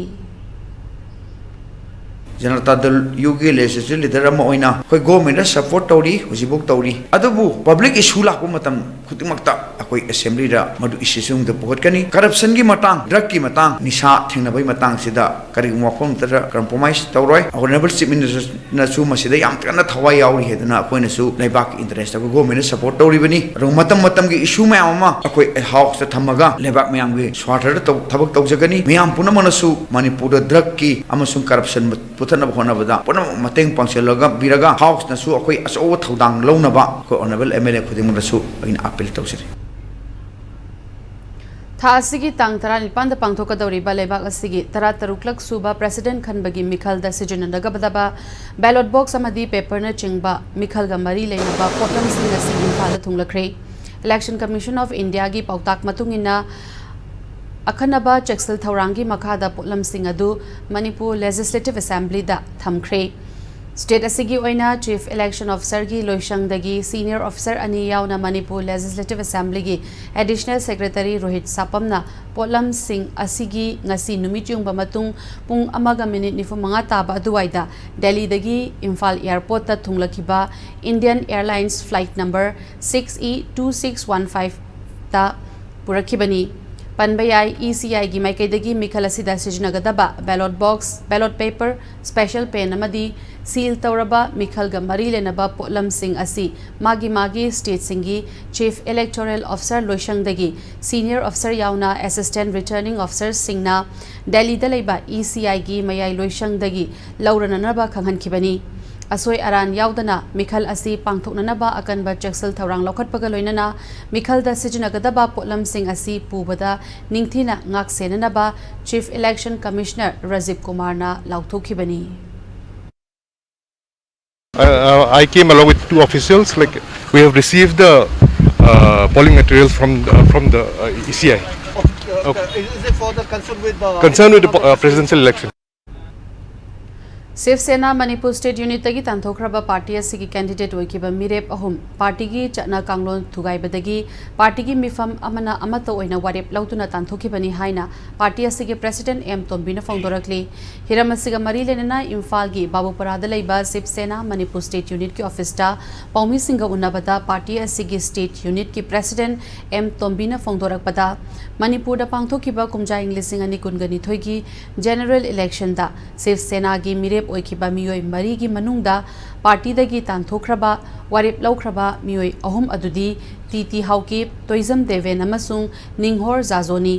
ꯖꯅꯇꯥ ꯗꯜ ꯌꯨꯒꯤ ꯂꯦꯖꯤꯁꯂꯦꯇꯤꯚ ꯂꯤꯗꯔ ꯑꯃ ꯑꯣꯏꯅ ꯑꯩꯈꯣꯏ ꯒꯣꯔꯃꯦꯟꯗ ꯁꯄꯣꯔꯠ ꯇꯧꯔꯤ, ꯍꯧꯖꯤꯛꯐꯥꯎ ꯇꯧꯔꯤ꯫ ꯑꯗꯨꯕꯨ ꯄꯕ꯭ꯂꯤꯛ ꯏꯁꯨ ꯂꯥꯛꯄ ꯃꯇꯝ ꯈꯨꯗꯤꯡꯃꯛꯇ ꯑꯩꯈꯣꯏ ꯑꯦꯁꯦꯝꯕ꯭ꯂꯤꯗ ꯃꯗꯨ ꯏꯁꯨꯁꯤꯡꯗ ꯄꯨꯈꯠꯀꯅꯤ꯫ ꯀꯔꯞꯁꯟꯒꯤ ꯃꯇꯥꯡ, ꯗ꯭ꯔꯒꯀꯤ ꯃꯇꯥꯡ, ꯅꯤꯁꯥ ꯊꯦꯡꯅꯕꯒꯤ ꯃꯇꯥꯡꯁꯤꯗ ꯀꯔꯤꯒꯨꯝꯕ ꯋꯥꯐꯝ ꯑꯃꯠꯇꯗ ꯀꯝꯄ꯭ꯔꯣꯃꯥꯏꯁ ꯇꯧꯔꯣꯏ꯫ ꯑꯣꯅꯔꯦꯕꯜ ꯆꯤꯐ ꯃꯤꯅꯤꯁꯇꯔꯅꯁꯨ ꯃꯁꯤꯗ ꯌꯥꯝ ꯀꯟꯅ ꯊꯋꯥꯏ ꯌꯥꯎꯔꯤ ꯍꯥꯏꯗꯅ ꯑꯩꯈꯣꯏꯅꯁꯨ ꯂꯩꯕꯥꯛꯀꯤ ꯏꯟꯇꯔꯦꯁꯇ ꯑꯩꯈꯣꯏ ꯒꯣꯔꯃꯦꯟꯗ ꯁꯄꯣꯔꯠ ꯇꯧꯔꯤꯕꯅꯤ꯫ ꯑꯗꯨꯒ ꯃꯇꯝ ꯃꯇꯝꯒꯤ ꯏꯁꯨ ꯃꯌꯥꯝ ꯑꯃ ꯑꯩꯈꯣꯏ ꯍꯥꯎꯁꯇ ꯊꯝꯃꯒ ꯂꯩꯕꯥꯛ ꯃꯌꯥꯝꯒꯤ ꯁ꯭ꯋꯥꯔꯊꯗ ꯇꯧ-, ꯊꯕꯛ ꯇꯧꯖꯒꯅꯤ꯫ ꯃꯤꯌꯥꯝ ꯄꯨꯝꯅꯃꯛꯅꯁꯨ ꯃꯅꯤꯄꯨꯔꯗ ꯗ꯭ꯔꯒꯀꯤ ꯑꯃꯁꯨꯡ ꯀꯔꯞꯁꯟ ꯄꯨꯊꯠꯅꯕ ꯍꯣꯠꯅꯕꯗ ꯄꯨꯝꯅꯃꯛ ꯃꯇꯦꯡ ꯄꯥꯡꯁꯤꯜꯂꯒ ꯄꯤꯔꯒ ꯍꯥꯎꯁꯅꯁꯨ ꯑꯩꯈꯣꯏ ꯑꯆꯧꯕ ꯊꯧꯗꯥꯡ ꯂꯧꯅꯕ ꯑꯩꯈꯣꯏ ꯑꯣꯅꯔꯦꯕꯜ ꯑꯦꯝ ꯑꯦꯜ ꯑꯦ ꯈꯨꯗꯤꯡꯃꯛꯇꯁꯨ ꯑꯩꯅ ꯑꯄꯤꯜ ꯇꯧꯖꯔꯤ꯫ ꯊꯥ ꯑꯁꯤꯒꯤ ꯇꯥꯡ ꯇꯔꯥꯅꯤꯄꯥꯟꯗ ꯄꯥꯡꯊꯣꯛꯀꯗꯧꯔꯤꯕ ꯂꯩꯕꯥꯛ ꯑꯁꯤꯒꯤ ꯇꯔꯥꯇꯔꯨꯛꯂꯛ ꯁꯨꯕ ꯄ꯭ꯔꯦꯁꯤꯗꯦꯟꯠ ꯈꯟꯕꯒꯤ ꯃꯤꯈꯜꯗ ꯁꯤꯖꯤꯟꯅꯒꯗꯕ ꯕꯦꯂꯣꯠ ꯕꯣꯛꯁ ꯑꯃꯗꯤ ꯄꯦꯄꯔꯅꯆꯤꯡꯕ ꯃꯤꯈꯜꯒ ꯃꯔꯤ ꯂꯩꯅꯕ ꯄꯣꯠꯂꯝꯁꯤꯡ ꯑꯁꯤ ꯏꯝꯐꯥꯜꯗ ꯊꯨꯡꯂꯈ꯭ꯔꯦ꯫ ꯏꯂꯦꯛꯁꯟ ꯀꯃꯤꯁꯟ ꯑꯣꯐ ꯏꯟꯗꯤꯌꯥꯒꯤ ꯄꯥꯎꯇꯥꯛ ꯃꯇꯨꯡ ꯏꯟꯅ, ꯑꯈꯟꯅꯕ ꯆꯦꯛꯁꯤꯜ ꯊꯧꯔꯥꯡꯒꯤ ꯃꯈꯥꯗ ꯄꯣꯠꯂꯝꯁꯤꯡ ꯑꯗꯨ ꯃꯅꯤꯄꯨꯔ ꯂꯦꯖꯤꯁꯂꯦꯇꯤꯚ ꯑꯦꯁꯦꯝꯕ꯭ꯂꯤꯗ ꯊꯝꯈ꯭ꯔꯦ꯫ ꯁ꯭ꯇꯦꯠ ꯑꯁꯤꯒꯤ ꯑꯣꯏꯅ ꯆꯤꯐ ꯏꯂꯦꯛꯁꯟ ꯑꯣꯐꯤꯁꯔꯒꯤ ꯂꯣꯏꯁꯪꯗꯒꯤ ꯁꯤꯅꯤꯌꯔ ꯑꯣꯐꯤꯁꯔ ꯑꯅꯤ ꯌꯥꯎꯅ ꯃꯅꯤꯄꯨꯔ ꯂꯦꯖꯤꯁꯂꯦꯇꯤꯚ ꯑꯦꯁꯦꯝꯕ꯭ꯂꯤꯒꯤ ꯑꯦꯗꯤꯁꯅꯦꯜ ꯁꯦꯀ꯭ꯔꯦꯇꯔꯤ ꯔꯣꯍꯤꯠ ꯁꯥꯄꯝꯅ ꯄꯣꯠꯂꯝꯁꯤꯡ ꯑꯁꯤꯒꯤ ꯉꯁꯤ ꯅꯨꯃꯤꯠ ꯌꯨꯡꯕ ꯃꯇꯨꯡ ꯄꯨꯡ ꯑꯃꯒ ꯃꯤꯅꯤꯠ ꯅꯤꯐꯨ ꯃꯉꯥ ꯇꯥꯕ ꯑꯗꯨꯋꯥꯏꯗ ꯗꯦꯜꯂꯤꯗꯒꯤ ꯏꯝꯐꯥꯜ ꯑꯦꯌꯔꯄꯣꯔꯠꯇ ꯊꯨꯡꯂꯛꯈꯤꯕ Indian ꯑꯦꯌꯔꯂꯥꯏꯟꯁ flight number six E two six one ꯐꯥꯏꯚꯇ ꯄꯨꯔꯛꯈꯤꯕꯅꯤ꯫ ꯄꯟꯕ ꯌꯥꯏ, ꯏ ꯁꯤ ꯑꯥꯏꯒꯤ ꯃꯥꯏꯀꯩꯗꯒꯤ ꯃꯤꯈꯜ ꯑꯁꯤꯗ ꯁꯤꯖꯤꯟꯅꯒꯗꯕ ꯕꯦꯂꯣꯠ ꯕꯣꯛꯁ, ꯕꯦꯂꯣꯠ ꯄꯦꯄꯔ, ꯁ꯭ꯄꯦꯁꯦꯜ ꯄꯦꯟ ꯑꯃꯗꯤ ꯁꯤꯜ ꯇꯧꯔꯕ ꯃꯤꯈꯜꯒ ꯃꯔꯤ ꯂꯩꯅꯕ ꯄꯣꯠꯂꯝꯁꯤꯡ ꯑꯁꯤ ꯃꯥꯒꯤ ꯃꯥꯒꯤ ꯁ꯭ꯇꯦꯠꯁꯤꯡꯒꯤ ꯆꯤꯐ ꯏꯂꯦꯛꯇꯣꯔꯦꯜ ꯑꯣꯐꯤꯁꯔ ꯂꯣꯏꯁꯪꯗꯒꯤ ꯁꯤꯅꯤꯌꯔ ꯑꯣꯐꯤꯁꯔ ꯌꯥꯎꯅ ꯑꯦꯁꯤꯁꯇꯦꯟꯠ ꯔꯤꯇꯔꯅꯤꯡ ꯑꯣꯐꯤꯁꯔꯁꯤꯡꯅ ꯗꯦꯜꯂꯤꯗ ꯂꯩꯕ ꯏ ꯁꯤ ꯑꯥꯏꯒꯤ ꯃꯌꯥꯏ ꯂꯣꯏꯁꯪꯗꯒꯤ ꯂꯧꯔꯅꯅꯕ ꯈꯪꯍꯟꯈꯤꯕꯅꯤ꯫ ꯑꯁꯣꯏ ꯑꯔꯥꯟ ꯌꯥꯎꯗꯅ ꯃꯤꯈꯜ ꯑꯁꯤ ꯄꯥꯡꯊꯣꯛꯅꯅꯕ ꯑꯀꯟꯕ ꯆꯦꯛꯁꯤꯜ ꯊꯧꯔꯥꯡ ꯂꯧꯈꯠꯄꯒ ꯂꯣꯏꯅꯅ ꯃꯤꯈꯜꯗ ꯁꯤꯖꯤꯟꯅꯒꯗꯕ ꯄꯣꯠꯂꯝꯁꯤꯡ ꯑꯁꯤ ꯄꯨꯕꯗ ꯅꯤꯡꯊꯤꯅ ꯉꯥꯛꯁꯦꯟꯅꯅꯕ ꯆꯤꯐ ꯏꯂꯦꯛꯁꯟ ꯀꯃꯤꯁꯅꯔ ꯔꯥꯖꯤꯕ ꯀꯨꯃꯥꯔꯅ ꯂꯥꯎꯊꯣꯛꯈꯤꯕꯅꯤ꯫ Uh, uh, I came along with two officials. Like, we have received the uh, polling materials from uh, from the uh, E C I. Okay. Is, is it for the concern with the Concern with the po- uh, presidential election. ꯁꯤꯕ ꯁꯦꯅꯥ ꯃꯅꯤꯄꯨꯔ ꯁ꯭ꯇꯦꯠ ꯌꯨꯅꯤꯠꯇꯒꯤ ꯇꯥꯟꯊꯣꯛꯈ꯭ꯔꯕ ꯄꯥꯔꯇꯤ ꯑꯁꯤꯒꯤ ꯀꯦꯟꯗꯤꯗꯦꯠ ꯑꯣꯏꯈꯤꯕ ꯃꯤꯔꯦꯞ ꯑꯍꯨꯝ ꯄꯥꯔꯇꯤꯒꯤ ꯆꯠꯅ ꯀꯥꯡꯂꯣꯟ ꯊꯨꯒꯥꯏꯕꯗꯒꯤ ꯄꯥꯔꯇꯤꯒꯤ ꯃꯤꯐꯝ ꯑꯃꯅ ꯑꯃꯠꯇ ꯑꯣꯏꯅ ꯋꯥꯔꯦꯞ ꯂꯧꯗꯨꯅ ꯇꯥꯟꯊꯣꯛꯈꯤꯕꯅꯤ ꯍꯥꯏꯅ ꯄꯥꯔꯇꯤ ꯑꯁꯤꯒꯤ ꯄ꯭ꯔꯦꯁꯤꯗꯦꯟꯠ ꯑꯦꯝ ꯇꯣꯝꯕꯤꯅ ꯐꯣꯡꯗꯣꯔꯛꯂꯤ꯫ ꯍꯤꯔꯝ ꯑꯁꯤꯒ ꯃꯔꯤ ꯂꯩꯅꯅ ꯏꯝꯐꯥꯜꯒꯤ ꯕꯥꯕꯨꯄꯨꯔꯥꯗ ꯂꯩꯕ ꯁꯤꯕ ꯁꯦꯅꯥ ꯃꯅꯤꯄꯨꯔ ꯁ꯭ꯇꯦꯠ ꯌꯨꯅꯤꯠꯀꯤ ꯑꯣꯐꯤꯁꯇ ꯄꯥꯎꯃꯤꯁꯤꯡꯒ ꯎꯅꯕꯗ ꯄꯥꯔꯇꯤ ꯑꯁꯤꯒꯤ ꯁ꯭ꯇꯦꯠ ꯌꯨꯅꯤꯠꯀꯤ ꯄ꯭ꯔꯦꯁꯤꯗꯦꯟꯠ ꯑꯦꯝ ꯇꯣꯝꯕꯤꯅ ꯐꯣꯡꯗꯣꯔꯛꯄꯗ, ꯃꯅꯤꯄꯨꯔꯗ ꯄꯥꯡꯊꯣꯛꯈꯤꯕ ꯀꯨꯝꯖꯥ ꯏꯪ ꯂꯤꯁꯤꯡ ꯑꯅꯤ ꯀꯨꯟꯒ ꯅꯤꯊꯣꯏꯒꯤ ꯖꯦꯅꯔꯦꯜ ꯏꯂꯦꯛꯁꯟꯗ ꯁꯤꯕ ꯁꯦꯅꯥꯒꯤ ꯃꯤꯔꯦꯞ ꯑꯣꯏꯈꯤꯕ ꯃꯤꯑꯣꯏ ꯃꯔꯤꯒꯤ ꯃꯅꯨꯡꯗ ꯄꯥꯔꯇꯤꯗꯒꯤ ꯇꯥꯟꯊꯣꯛꯈ꯭ꯔꯕ, ꯋꯥꯔꯦꯞ ꯂꯧꯈ꯭ꯔꯕ ꯃꯤꯑꯣꯏ ꯑꯍꯨꯝ ꯑꯗꯨꯗꯤ ꯇꯤ ꯇꯤ ꯍꯥꯎꯀꯤꯞ, ꯇꯣꯏꯖꯝ ꯗꯦꯕꯦꯟ ꯑꯃꯁꯨꯡ ꯅꯤꯡꯍꯣꯔ ꯖꯥꯖꯣꯅꯤ꯫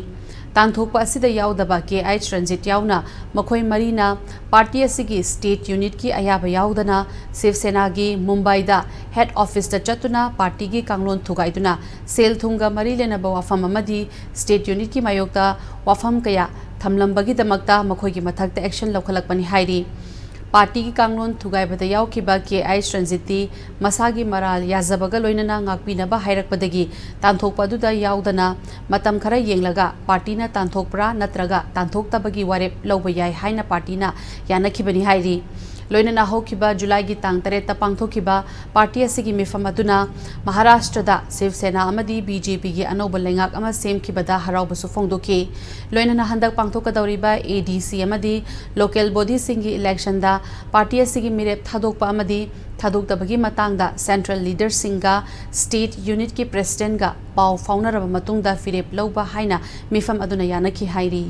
ꯇꯥꯟꯊꯣꯛꯄ ꯑꯁꯤꯗ ꯌꯥꯎꯗꯕ ꯀꯦ ꯑꯩꯆ ꯔꯟꯖꯤꯠ ꯌꯥꯎꯅ ꯃꯈꯣꯏ ꯃꯔꯤꯅ ꯄꯥꯔꯇꯤ ꯑꯁꯤꯒꯤ ꯁ꯭ꯇꯦꯠ ꯌꯨꯅꯤꯠꯀꯤ ꯑꯌꯥꯕ ꯌꯥꯎꯗꯅ ꯁꯤꯕ ꯁꯦꯅꯥꯒꯤ ꯃꯨꯝꯕꯥꯏꯗ ꯍꯦꯗ ꯑꯣꯐꯤꯁꯇ ꯆꯠꯇꯨꯅ ꯄꯥꯔꯇꯤꯒꯤ ꯀꯥꯡꯂꯣꯟ ꯊꯨꯒꯥꯏꯗꯨꯅ ꯁꯦꯜ ꯊꯨꯝꯒ ꯃꯔꯤ ꯂꯩꯅꯕ ꯋꯥꯐꯝ ꯑꯃꯗꯤ ꯁ꯭ꯇꯦꯠ ꯌꯨꯅꯤꯠꯀꯤ ꯃꯥꯌꯣꯛꯇ ꯋꯥꯐꯝ ꯀꯌꯥ ꯊꯝꯂꯝꯕꯒꯤꯗꯃꯛꯇ ꯃꯈꯣꯏꯒꯤ ꯃꯊꯛꯇ ꯑꯦꯛꯁꯟ ꯂꯧꯈꯠꯂꯛꯄꯅꯤ ꯍꯥꯏꯔꯤ꯫ ꯄꯥꯔꯇꯤꯒꯤ ꯀꯥꯡꯂꯣꯟ ꯊꯨꯒꯥꯏꯕꯗ ꯌꯥꯎꯈꯤꯕ ꯀꯦ ꯑꯩꯆ ꯔꯟꯖꯤꯠꯇꯤ ꯃꯁꯥꯒꯤ ꯃꯔꯥꯜ ꯌꯥꯖꯕꯒ ꯂꯣꯏꯅꯅ ꯉꯥꯛꯄꯤꯅꯕ ꯍꯥꯏꯔꯛꯄꯗꯒꯤ ꯇꯥꯟꯊꯣꯛꯄ ꯑꯗꯨꯗ ꯌꯥꯎꯗꯅ ꯃꯇꯝ ꯈꯔ ꯌꯦꯡꯂꯒ ꯄꯥꯔꯇꯤꯅ ꯇꯥꯟꯊꯣꯛꯄ꯭ꯔꯥ ꯅꯠꯇ꯭ꯔꯒ ꯇꯥꯟꯊꯣꯛꯇꯕꯒꯤ ꯋꯥꯔꯦꯞ ꯂꯧꯕ ꯌꯥꯏ ꯍꯥꯏꯅ ꯄꯥꯔꯇꯤꯅ ꯌꯥꯅꯈꯤꯕꯅꯤ ꯍꯥꯏꯔꯤ꯫ ꯂꯣꯏꯅꯅ ꯍꯧꯈꯤꯕ ꯖꯨꯂꯥꯏꯒꯤ ꯇꯥꯡ ꯇꯔꯦꯠꯇ ꯄꯥꯡꯊꯣꯛꯈꯤꯕ ꯄꯥꯔꯇꯤ ꯑꯁꯤꯒꯤ ꯃꯤꯐꯝ ꯑꯗꯨꯅ ꯃꯍꯥꯔꯥꯁꯇ꯭ꯔꯗ ꯁꯤꯕ ꯁꯦꯅꯥ ꯑꯃꯗꯤ ꯕꯤ ꯖꯦ ꯄꯤꯒꯤ ꯑꯅꯧꯕ ꯂꯩꯉꯥꯛ ꯑꯃ ꯁꯦꯝꯈꯤꯕꯗ ꯍꯔꯥꯎꯕꯁꯨ ꯐꯣꯡꯗꯣꯛꯈꯤ꯫ ꯂꯣꯏꯅꯅ ꯍꯟꯗꯛ ꯄꯥꯡꯊꯣꯛꯀꯗꯧꯔꯤꯕ ꯑꯦ ꯗꯤ ꯁꯤ ꯑꯃꯗꯤ ꯂꯣꯀꯦꯜ ꯕꯣꯗꯤꯁꯤꯡꯒꯤ ꯏꯂꯦꯛꯁꯟꯗ ꯄꯥꯔꯇꯤ ꯑꯁꯤꯒꯤ ꯃꯤꯔꯦꯞ ꯊꯥꯗꯣꯛꯄ ꯑꯃꯗꯤ ꯊꯥꯗꯣꯛꯇꯕꯒꯤ ꯃꯇꯥꯡꯗ ꯁꯦꯟꯇ꯭ꯔꯦꯜ ꯂꯤꯗꯔꯁꯤꯡꯒ ꯁ꯭ꯇꯦꯠ ꯌꯨꯅꯤꯠꯀꯤ ꯄ꯭ꯔꯦꯁꯤꯗꯦꯟꯠꯒ ꯄꯥꯎ ꯐꯥꯎꯅꯔꯕ ꯃꯇꯨꯡꯗ ꯐꯤꯔꯦꯞ ꯂꯧꯕ ꯍꯥꯏꯅ ꯃꯤꯐꯝ ꯑꯗꯨꯅ ꯌꯥꯅꯈꯤ ꯍꯥꯏꯔꯤ꯫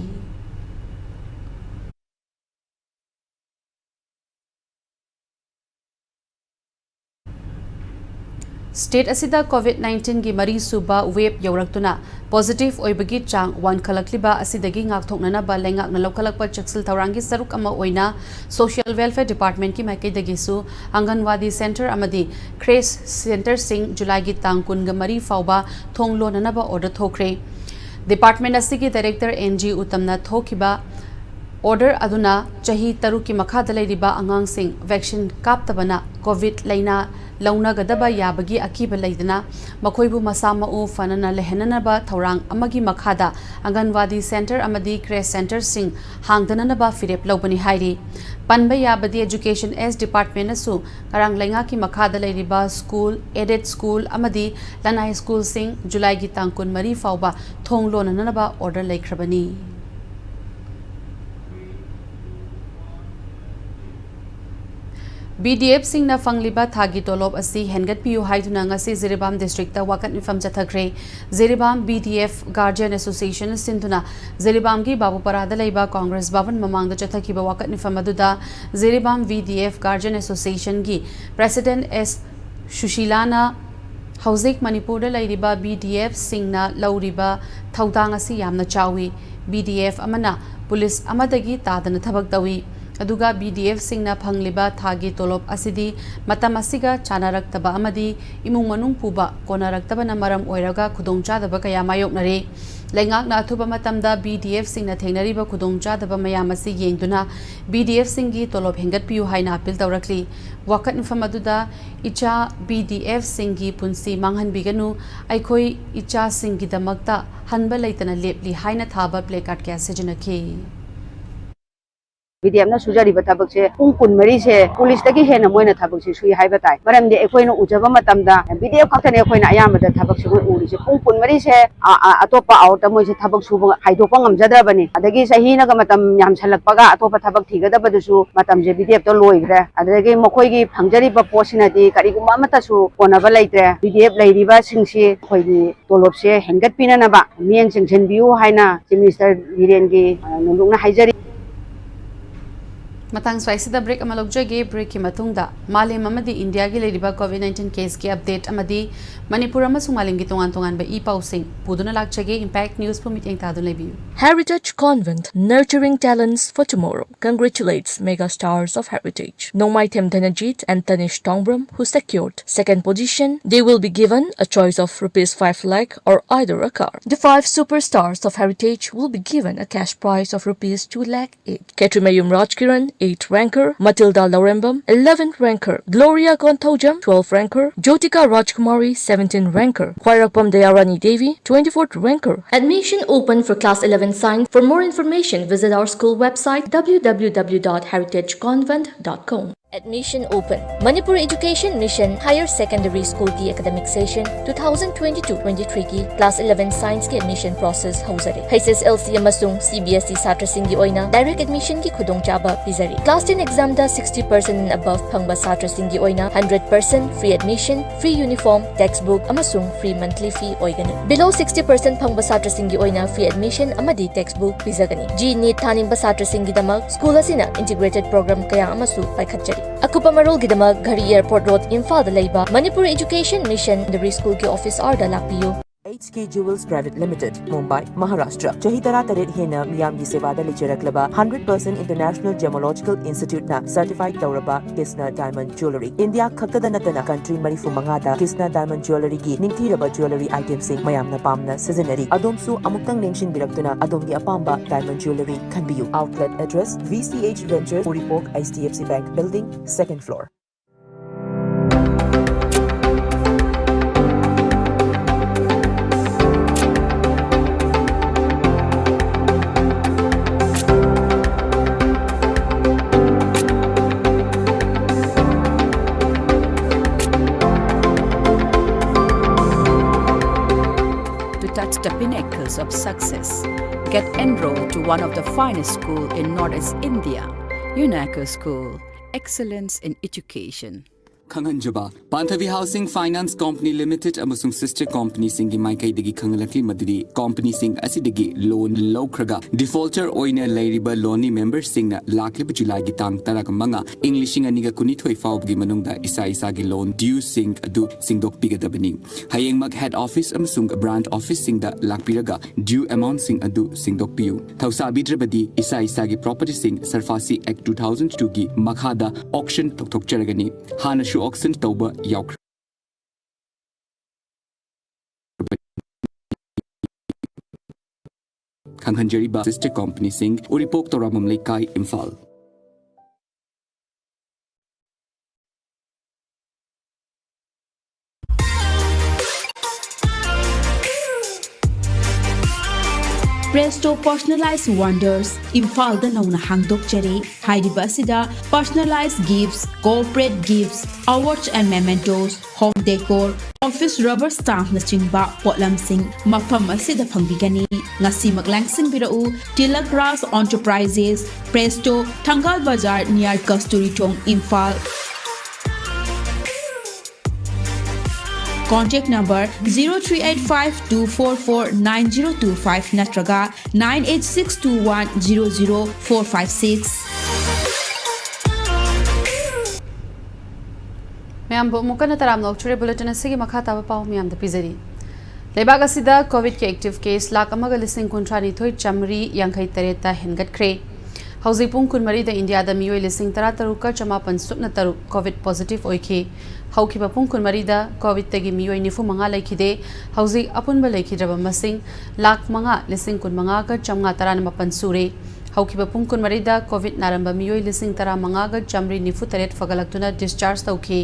ꯁ꯭ꯇꯦꯠ ꯑꯁꯤꯗ ꯀꯣꯚꯤꯗ ꯅꯥꯏꯟꯇꯤꯟꯒꯤ ꯃꯔꯤꯁꯨꯕ ꯋꯦꯕ ꯌꯧꯔꯛꯇꯨꯅ ꯄꯣꯖꯤꯇꯤꯚ ꯑꯣꯏꯕꯒꯤ ꯆꯥꯡ ꯋꯥꯡꯈꯠꯂꯛꯂꯤꯕ ꯑꯁꯤꯗꯒꯤ ꯉꯥꯛꯊꯣꯛꯅꯅꯕ ꯂꯩꯉꯥꯛꯅ ꯂꯧꯈꯠꯂꯛꯄ ꯆꯦꯛꯁꯤꯜ ꯊꯧꯔꯥꯡꯒꯤ ꯁꯔꯨꯛ ꯑꯃ ꯑꯣꯏꯅ ꯁꯣꯁꯤꯌꯦꯜ ꯋꯦꯜꯐꯤꯌꯔ ꯗꯤꯄꯥꯔꯠꯃꯦꯟꯠꯀꯤ ꯃꯥꯏꯀꯩꯗꯒꯤꯁꯨ ꯑꯪꯒꯟꯋꯥꯗꯤ ꯁꯦꯟꯇꯔ ꯑꯃꯗꯤ ꯀ꯭ꯔꯦꯁ ꯁꯦꯟꯇꯔꯁꯤꯡ ꯖꯨꯂꯥꯏꯒꯤ ꯇꯥꯡ ꯀꯨꯟꯒ ꯃꯔꯤ ꯐꯥꯎꯕ ꯊꯣꯡ ꯂꯣꯟꯅꯅꯕ ꯑꯣꯔꯗꯔ ꯊꯣꯛꯈ꯭ꯔꯦ꯫ ꯗꯤꯄꯥꯔꯠꯃꯦꯟꯠ ꯑꯁꯤꯒꯤ ꯗꯥꯏꯔꯦꯛꯇꯔ ꯑꯦꯟ ꯖꯤ ꯎꯇꯝꯅ ꯊꯣꯛꯈꯤꯕ ꯑꯣꯔꯗꯔ ꯑꯗꯨꯅ ꯆꯍꯤ ꯇꯔꯨꯛꯀꯤ ꯃꯈꯥꯗ ꯂꯩꯔꯤꯕ ꯑꯉꯥꯡꯁꯤꯡ ꯚꯦꯛꯁꯤꯟ ꯀꯥꯞꯇꯕꯅ ꯀꯣꯚꯤꯗ ꯂꯥꯏꯅꯥ ꯂꯧꯅꯒꯗꯕ ꯌꯥꯕꯒꯤ ꯑꯀꯤꯕ ꯂꯩꯗꯅ ꯃꯈꯣꯏꯕꯨ ꯃꯁꯥ ꯃꯎ ꯐꯅꯅ ꯂꯩꯍꯟꯅꯅꯕ ꯊꯧꯔꯥꯡ ꯑꯃꯒꯤ ꯃꯈꯥꯗ ꯑꯪꯒꯟꯋꯥꯗꯤ ꯁꯦꯟꯇꯔ ꯑꯃꯗꯤ ꯀ꯭ꯔꯦꯁ ꯁꯦꯟꯇꯔꯁꯤꯡ ꯍꯥꯡꯗꯅꯅꯕ ꯐꯤꯔꯦꯞ ꯂꯧꯕꯅꯤ ꯍꯥꯏꯔꯤ꯫ ꯄꯟꯕ ꯌꯥꯕꯗꯤ, Education S Department ꯅꯁꯨ ꯉꯔꯥꯡ ꯂꯩꯉꯥꯛꯀꯤ ꯃꯈꯥꯗ ꯂꯩꯔꯤꯕ ꯁ꯭ꯀꯨꯜ, aided ꯁ꯭ꯀꯨꯜ ꯑꯃꯗꯤ ꯂꯅꯥꯏ ꯁ꯭ꯀꯨꯜꯁꯤꯡ ꯖꯨꯂꯥꯏꯒꯤ ꯇꯥꯡ ꯀꯨꯟꯃꯔꯤ ꯐꯥꯎꯕ ꯊꯣꯡ ꯂꯣꯟꯅꯅꯕ order ꯂꯩꯈ꯭ꯔꯕꯅꯤ꯫ BDF ꯁꯤꯡꯅ ꯐꯪꯂꯤꯕ ꯊꯥꯒꯤ ꯇꯣꯂꯣꯞ ꯑꯁꯤ ꯍꯦꯟꯒꯠꯄꯤꯌꯨ ꯍꯥꯏꯗꯨꯅ ꯉꯁꯤ ꯖꯤꯔꯤꯕꯥꯝ district ꯇ ꯋꯥꯀꯠ ꯃꯤꯐꯝ ꯆꯠꯊꯈ꯭ꯔꯦ꯫ ꯖꯤꯔꯤꯕꯥꯝ BDF Guardian Association ꯁꯤꯟꯗꯨꯅ ꯖꯤꯔꯤꯕꯥꯝꯒꯤ ꯕꯥꯕꯨꯄꯥꯔꯥꯗ ꯂꯩꯕ Congress ꯚꯕꯟ ꯃꯃꯥꯡꯗ ꯆꯠꯊꯈꯤꯕ ꯋꯥꯀꯠ ꯃꯤꯐꯝ ꯑꯗꯨꯗ ꯖꯤꯔꯤꯕꯥꯝ BDF Guardian Association ꯒꯤ President S ꯁꯨꯁꯤꯂꯥꯅ ꯍꯧꯖꯤꯛ ꯃꯅꯤꯄꯨꯔꯗ ꯂꯩꯔꯤꯕ BDF ꯁꯤꯡꯅ ꯂꯧꯔꯤꯕ ꯊꯧꯗꯥꯡ ꯑꯁꯤ ꯌꯥꯝꯅ ꯆꯥꯎꯏ꯫ BDF ꯑꯃꯅ ꯄꯨꯂꯤꯁ ꯑꯃꯗꯒꯤ ꯇꯥꯗꯅ ꯊꯕꯛ ꯇꯧꯏ꯫ ꯑꯗꯨꯒ BDF ꯁꯤꯡꯅ ꯐꯪꯂꯤꯕ ꯊꯥꯒꯤ ꯇꯣꯂꯣꯞ ꯑꯁꯤꯗꯤ ꯃꯇꯝ ꯑꯁꯤꯒ ꯆꯥꯅꯔꯛꯇꯕ ꯑꯃꯗꯤ ꯏꯃꯨꯡ ꯃꯅꯨꯡ ꯄꯨꯕ ꯀꯣꯟꯅꯔꯛꯇꯕꯅ ꯃꯔꯝ ꯑꯣꯏꯔꯒ ꯈꯨꯗꯣꯡꯆꯥꯗꯕ ꯀꯌꯥ ꯃꯥꯌꯣꯛꯅꯔꯦ꯫ ꯂꯩꯉꯥꯛꯅ ꯑꯊꯨꯕ ꯃꯇꯝꯗ BDF ꯁꯤꯡꯅ ꯊꯦꯡꯅꯔꯤꯕ ꯈꯨꯗꯣꯡꯆꯥꯗꯕ ꯃꯌꯥꯝ ꯑꯁꯤ ꯌꯦꯡꯗꯨꯅ BDF ꯁꯤꯡꯒꯤ ꯇꯣꯂꯣꯞ ꯍꯦꯟꯒꯠꯄꯤꯌꯨ ꯍꯥꯏꯅ appeal ꯇꯧꯔꯛꯂꯤ꯫ ꯋꯥꯀꯠ ꯃꯤꯐꯝ ꯑꯗꯨꯗ "ꯏꯆꯥ BDF ꯁꯤꯡꯒꯤ ꯄꯨꯟꯁꯤ ꯃꯥꯡꯍꯟꯕꯤꯒꯅꯨ, ꯑꯩꯈꯣꯏ ꯏꯆꯥꯁꯤꯡꯒꯤꯗꯃꯛꯇ ꯍꯟꯕ ꯂꯩꯇꯅ ꯂꯦꯞꯂꯤ" ꯍꯥꯏꯅ ꯊꯥꯕ placard ꯀꯌꯥ ꯁꯤꯖꯤꯟꯅꯈꯤ꯫ BDF ꯅ ꯁꯨꯖꯔꯤꯕ ꯊꯕꯛꯁꯦ ꯄꯨꯡ ꯀꯨꯟꯃꯔꯤꯁꯦ ꯄꯨꯂꯤꯁꯇꯒꯤ ꯍꯦꯟꯅ ꯃꯣꯏꯅ ꯊꯕꯛꯁꯦ ꯁꯨꯏ ꯍꯥꯏꯕ ꯇꯥꯏ꯫ ꯃꯔꯝꯗꯤ ꯑꯩꯈꯣꯏꯅ ꯎꯖꯕ ꯃꯇꯝꯗ BDF ꯈꯛꯇꯅꯦ ꯑꯩꯈꯣꯏꯅ ꯑꯌꯥꯝꯕꯗ ꯊꯕꯛꯁꯦ ꯃꯣꯏ ꯎꯔꯤꯁꯦ꯫ ꯄꯨꯡ ꯀꯨꯟꯃꯔꯤꯁꯦ, ꯑ, ꯑ, ꯑꯇꯣꯞꯄ ꯑꯥꯎꯠꯇ ꯃꯣꯏꯁꯦ ꯊꯕꯛ ꯁꯨꯕ ꯍꯥꯏꯗꯣꯛꯄ ꯉꯝꯖꯗ꯭ꯔꯕꯅꯤ꯫ ꯑꯗꯒꯤ ꯆꯍꯤꯅꯒ ꯃꯇꯝ ꯌꯥꯝꯁꯜꯂꯛꯄꯒ ꯑꯇꯣꯞꯄ ꯊꯕꯛ ꯊꯤꯒꯗꯕꯗꯨꯁꯨ ꯃꯇꯝꯁꯦ BDF ꯇ ꯂꯣꯏꯈ꯭ꯔꯦ꯫ ꯑꯗꯨꯗꯒꯤ ꯃꯈꯣꯏꯒꯤ ꯐꯪꯖꯔꯤꯕ ꯄꯣꯠꯁꯤꯅꯗꯤ ꯀꯔꯤꯒꯨꯝꯕ ꯑꯃꯠꯇꯁꯨ ꯀꯣꯟꯅꯕ ꯂꯩꯇ꯭ꯔꯦ꯫ BDF ꯂꯩꯔꯤꯕꯁꯤꯡꯁꯤ ꯑꯩꯈꯣꯏꯒꯤ ꯇꯣꯂꯣꯞꯁꯦ ꯍꯦꯟꯒꯠꯄꯤꯅꯅꯕ ꯃꯤꯠꯌꯦꯡ ꯆꯪꯁꯤꯟꯕꯤꯌꯨ ꯍꯥꯏꯅ Chief Minister ꯕꯤꯔꯦꯟꯒꯤ, ꯑ, ꯅꯣꯡꯂꯨꯛꯅ ꯍꯥꯏꯖꯔꯤ꯫ ꯃꯇꯥꯡ ꯁ꯭ꯋꯥꯏꯁꯤꯗ break ꯑꯃ ꯂꯧꯖꯒꯦ꯫ Break ꯀꯤ ꯃꯇꯨꯡꯗ ꯃꯥꯂꯦꯝ ꯑꯃꯗꯤ ꯏꯟꯗꯤꯌꯥꯒꯤ ꯂꯩꯔꯤꯕ COVID nineteen case ꯀꯤ update ꯑꯃꯗꯤ ꯃꯅꯤꯄꯨꯔ ꯑꯃꯁꯨꯡ ꯃꯥꯂꯦꯝꯒꯤ ꯇꯣꯉꯥꯟ ꯇꯣꯉꯥꯟꯕ ꯏ ꯄꯥꯎꯁꯤꯡ ꯄꯨꯗꯨꯅ ꯂꯥꯛꯆꯒꯦ꯫ Impact News ꯄꯨ ꯃꯤꯠꯌꯦꯡ ꯇꯥꯗꯨꯅ ꯂꯩꯕꯤꯌꯨ꯫ Heritage Convent, nurturing talents for tomorrow, congratulates mega stars of Heritage Nongmaithem Dhanajit and Tanish Tongbram, who secured second position. They will be given a choice of rupees five lakh or either a car. The five superstars of Heritage will be given a cash prize of rupees two lakh each. Ketrimayum Rajkiran, eight ranker, Matilda Laurembam, eleven ranker, Gloria Gonthaujam, twelve ranker, Jyotika Rajkumari, seventeen ranker, Khwairakpam Dayarani Devi, twenty-fourth ranker. Admission open for class eleven science. For more information, visit our school website, w w w dot heritageconvent dot com. Admission open. Manipur Education Mission Higher Secondary School ꯒꯤ academic session two thousand twenty-two twenty-three ꯒꯤ class eleven science ꯒꯤ admission process ꯍꯧꯖꯔꯦ꯫ H S L C ꯑꯃꯁꯨꯡ C B S E ꯁꯥꯇ꯭ꯔꯁꯤꯡꯒꯤ ꯑꯣꯏꯅ direct admission ꯒꯤ ꯈꯨꯗꯣꯡꯆꯥꯕ ꯄꯤꯖꯔꯤ꯫ Class ten exam the sixty percent and above ꯐꯪꯕ ꯁꯥꯇ꯭ꯔꯁꯤꯡꯒꯤ ꯑꯣꯏꯅ hundred percent free admission, free uniform, textbook ꯑꯃꯁꯨꯡ free monthly fee ꯑꯣꯏꯒꯅꯤ꯫ Below sixty percent ꯐꯪꯕ ꯁꯥꯇ꯭ꯔꯁꯤꯡꯒꯤ ꯑꯣꯏꯅ free admission ꯑꯃꯗꯤ textbook ꯄꯤꯖꯒꯅꯤ꯫ J E E ꯊꯥꯅꯤꯡꯕ ꯁꯥꯇ꯭ꯔꯁꯤꯡꯒꯤꯗꯃꯛ school ꯑꯁꯤꯅ integrated program ꯀꯌꯥ ꯑꯃꯁꯨ ꯄꯥꯏꯈꯠꯆꯔꯤ꯫ ꯑꯀꯨꯞꯄ ꯃꯔꯣꯜꯒꯤꯗꯃꯛ ꯘꯔꯤ Airport Road, ꯏꯝꯐꯥꯜꯗ ꯂꯩꯕ Manipur Education Mission Secondary School ꯒꯤ office hour ꯗ ꯂꯥꯛꯄꯤꯌꯨ꯫ H K Jewels Private Limited, Mumbai, Maharashtra. ꯆꯍꯤ ꯇꯔꯥꯇꯔꯦꯠ ꯍꯦꯟꯅ ꯃꯤꯌꯥꯝꯒꯤ ꯁꯦꯕꯥꯗ ꯂꯩꯖꯔꯛꯂꯕ hundred percent International Gemological Institute ꯅ certified ꯇꯧꯔꯕ Kisna Diamond Jewellery. ꯏꯟꯗꯤꯌꯥ ꯈꯛꯇꯗ ꯅꯠꯇꯅ country ꯃꯔꯤꯐꯨ ꯃꯉꯥꯗ Kisna Diamond Jewellery ꯒꯤ ꯅꯤꯡꯊꯤꯔꯕ jewellery item ꯁꯤꯡ ꯃꯌꯥꯝꯅ ꯄꯥꯝꯅ ꯁꯤꯖꯤꯟꯅꯔꯤ꯫ ꯑꯗꯣꯝꯁꯨ ꯑꯃꯨꯛꯇꯪ ꯂꯦꯡꯁꯤꯟꯕꯤꯔꯛꯇꯨꯅ ꯑꯗꯣꯝꯒꯤ ꯑꯄꯥꯝꯕ diamond jewellery ꯈꯟꯕꯤꯌꯨ꯫ Outlet address, V C H Ventures, Uripok, H D F C Bank Building, second floor. To touch the pinnacles of success, get enrolled to one of the finest school in Northeast India, UNACO School, Excellence in Education. ꯈꯪꯍꯟꯖꯕ, ꯄꯥꯟꯊꯕꯤ ꯍꯥꯎꯁꯤꯡ ꯐꯥꯏꯅꯥꯟꯁ ꯀꯣꯝꯄꯅꯤ ꯂꯤꯃꯤꯇꯦꯗ ꯑꯃꯁꯨꯡ ꯁꯤꯁꯇꯔ ꯀꯣꯝꯄꯅꯤꯁꯤꯡꯒꯤ ꯃꯥꯏꯀꯩꯗꯒꯤ ꯈꯪꯍꯜꯂꯛꯂꯤ ꯃꯗꯨꯗꯤ ꯀꯣꯝꯄꯅꯤꯁꯤꯡ ꯑꯁꯤꯗꯒꯤ ꯂꯣꯟ ꯂꯧꯈ꯭ꯔꯒ ꯗꯤꯐꯣꯜꯇꯔ ꯑꯣꯏꯅ ꯂꯩꯔꯤꯕ ꯂꯣꯟꯅꯤ ꯃꯦꯝꯕꯔꯁꯤꯡꯅ ꯂꯥꯛꯂꯤꯕ ꯖꯨꯂꯥꯏꯒꯤ ꯇꯥꯡ ꯇꯔꯥꯃꯉꯥ, ꯏꯪ ꯂꯤꯁꯤꯡ ꯑꯅꯤꯒ ꯀꯨꯟꯅꯤꯊꯣꯏ ꯐꯥꯎꯕꯒꯤ ꯃꯅꯨꯡꯗ ꯏꯁꯥ ꯏꯁꯥꯒꯤ ꯂꯣꯟ ꯗ꯭ꯌꯨꯁꯤꯡ ꯑꯗꯨ ꯁꯤꯡꯗꯣꯛꯄꯤꯒꯗꯕꯅꯤ꯫ ꯍꯌꯦꯡꯃꯛ ꯍꯦꯗ ꯑꯣꯐꯤꯁ ꯑꯃꯁꯨꯡ ꯕ꯭ꯔꯥꯟꯆ ꯑꯣꯐꯤꯁꯁꯤꯡꯗ ꯂꯥꯛꯄꯤꯔꯒ ꯗ꯭ꯌꯨ ꯑꯦꯃꯥꯎꯟꯁꯤꯡ ꯑꯗꯨ ꯁꯤꯡꯗꯣꯛꯄꯤꯌꯨ꯫ ꯊꯧꯁꯥꯕꯤꯗ꯭ꯔꯕꯗꯤ ꯏꯁꯥ ꯏꯁꯥꯒꯤ ꯄ꯭ꯔꯣꯄꯔꯇꯤꯁꯤꯡ ꯁꯔꯐꯥꯁꯤ ꯑꯦꯛ ꯇꯨ ꯊꯥꯎꯖꯟ ꯇꯨꯒꯤ ꯃꯈꯥꯗ ꯑꯣꯛꯁꯟ ꯇꯧꯊꯣꯛꯆꯔꯒꯅꯤ꯫ ꯍꯥꯟꯅꯁꯨ ꯑꯣꯛꯁꯟ ꯇꯧꯕ ꯌꯥꯎꯈ꯭ꯔꯦ꯫ ꯈꯪꯍꯟꯖꯔꯤꯕ ꯁꯤꯁꯇꯔ ꯀꯣꯝꯄꯅꯤꯁꯤꯡ, ꯎꯔꯤꯄꯣꯛ, ꯇꯧꯔꯥꯃꯝ ꯂꯩꯀꯥꯏ, ꯏꯝꯐꯥꯜ꯫ Presto Personalized Wonders ꯏꯝꯐꯥꯜꯗ ꯅꯧꯅ ꯍꯥꯡꯗꯣꯛꯆꯔꯤ꯫ ꯍꯥꯏꯔꯤꯕ ꯑꯁꯤꯗ personalized gifts, corporate gifts, awards and mementos, home decor, office rubber stampꯅꯆꯤꯡꯕ ꯄꯣꯠꯂꯝꯁꯤꯡ ꯃꯐꯝ ꯑꯁꯤꯗ ꯐꯪꯕꯤꯒꯅꯤ꯫ ꯉꯁꯤꯃꯛ ꯂꯥꯡꯁꯤꯟꯕꯤꯔꯛꯎ꯫ Tilak Raj Enterprises, Presto, Thangal Bazar near Kasturi Thong, Imphal. Contact number zero three eight five two four four nine zero two five ꯅꯠꯇ꯭ꯔꯒ nine eight six two one zero zero four five six꯫ ꯃꯌꯥꯝꯕꯨ ꯑꯃꯨꯛ ꯍꯟꯅ ꯇꯔꯥꯝꯅ ꯑꯣꯛꯆꯔꯤ꯫ ꯕꯨꯂꯦꯇꯤꯟ ꯑꯁꯤꯒꯤ ꯃꯈꯥ ꯇꯥꯕ ꯄꯥꯎ ꯃꯌꯥꯝꯗ ꯄꯤꯖꯔꯤ꯫ ꯂꯩꯕꯥꯛ ꯑꯁꯤꯗ ꯀꯣꯚꯤꯗꯀꯤ ꯑꯦꯛꯇꯤꯚ ꯀꯦꯁ ꯂꯥꯈ ꯑꯃꯒ ꯂꯤꯁꯤꯡ ꯀꯨꯟꯊ꯭ꯔꯥ ꯅꯤꯊꯣꯏ ꯆꯥꯃꯔꯤ ꯌꯥꯡꯈꯩ ꯇꯔꯦꯠꯇ ꯍꯦꯟꯒꯠꯈ꯭ꯔꯦ꯫ ꯍꯧꯖꯤꯛ ꯄꯨꯡ ꯀꯨꯟꯃꯔꯤꯗ ꯏꯟꯗꯤꯌꯥꯗ ꯃꯤꯑꯣꯏ ꯂꯤꯁꯤꯡ ꯇꯔꯥꯇꯔꯨꯛꯀ ꯆꯃꯥꯄꯟ ꯁꯨꯞꯅ ꯇꯔꯨꯛ ꯀꯣꯚꯤꯗ ꯄꯣꯖꯤꯇꯤꯚ ꯑꯣꯏꯈꯤ꯫ ꯍꯧꯈꯤꯕ ꯄꯨꯡ ꯀꯨꯟꯃꯔꯤꯗ ꯀꯣꯚꯤꯗꯇꯒꯤ ꯃꯤꯑꯣꯏ ꯅꯤꯐꯨ ꯃꯉꯥ ꯂꯩꯈꯤꯗꯦ꯫ ꯍꯧꯖꯤꯛ ꯑꯄꯨꯟꯕ ꯂꯩꯈꯤꯗ꯭ꯔꯕ ꯃꯁꯤꯡ ꯂꯥꯈ ꯃꯉꯥ ꯂꯤꯁꯤꯡ ꯀꯨꯟꯃꯉꯥꯒ ꯆꯥꯝꯃꯉꯥ ꯇꯔꯥꯃꯥꯄꯟ ꯁꯨꯔꯦ꯫ ꯍꯧꯈꯤꯕ ꯄꯨꯡ ꯀꯨꯟꯃꯔꯤꯗ ꯀꯣꯚꯤꯗ ꯅꯥꯔꯝꯕ ꯃꯤꯑꯣꯏ ꯂꯤꯁꯤꯡ ꯇꯔꯥꯃꯉꯥꯒ ꯆꯥꯃꯔꯤ ꯅꯤꯐꯨ ꯇꯔꯦꯠ ꯐꯒꯠꯂꯛꯇꯨꯅ ꯗꯤꯁꯆꯥꯔꯖ ꯇꯧꯈꯤ꯫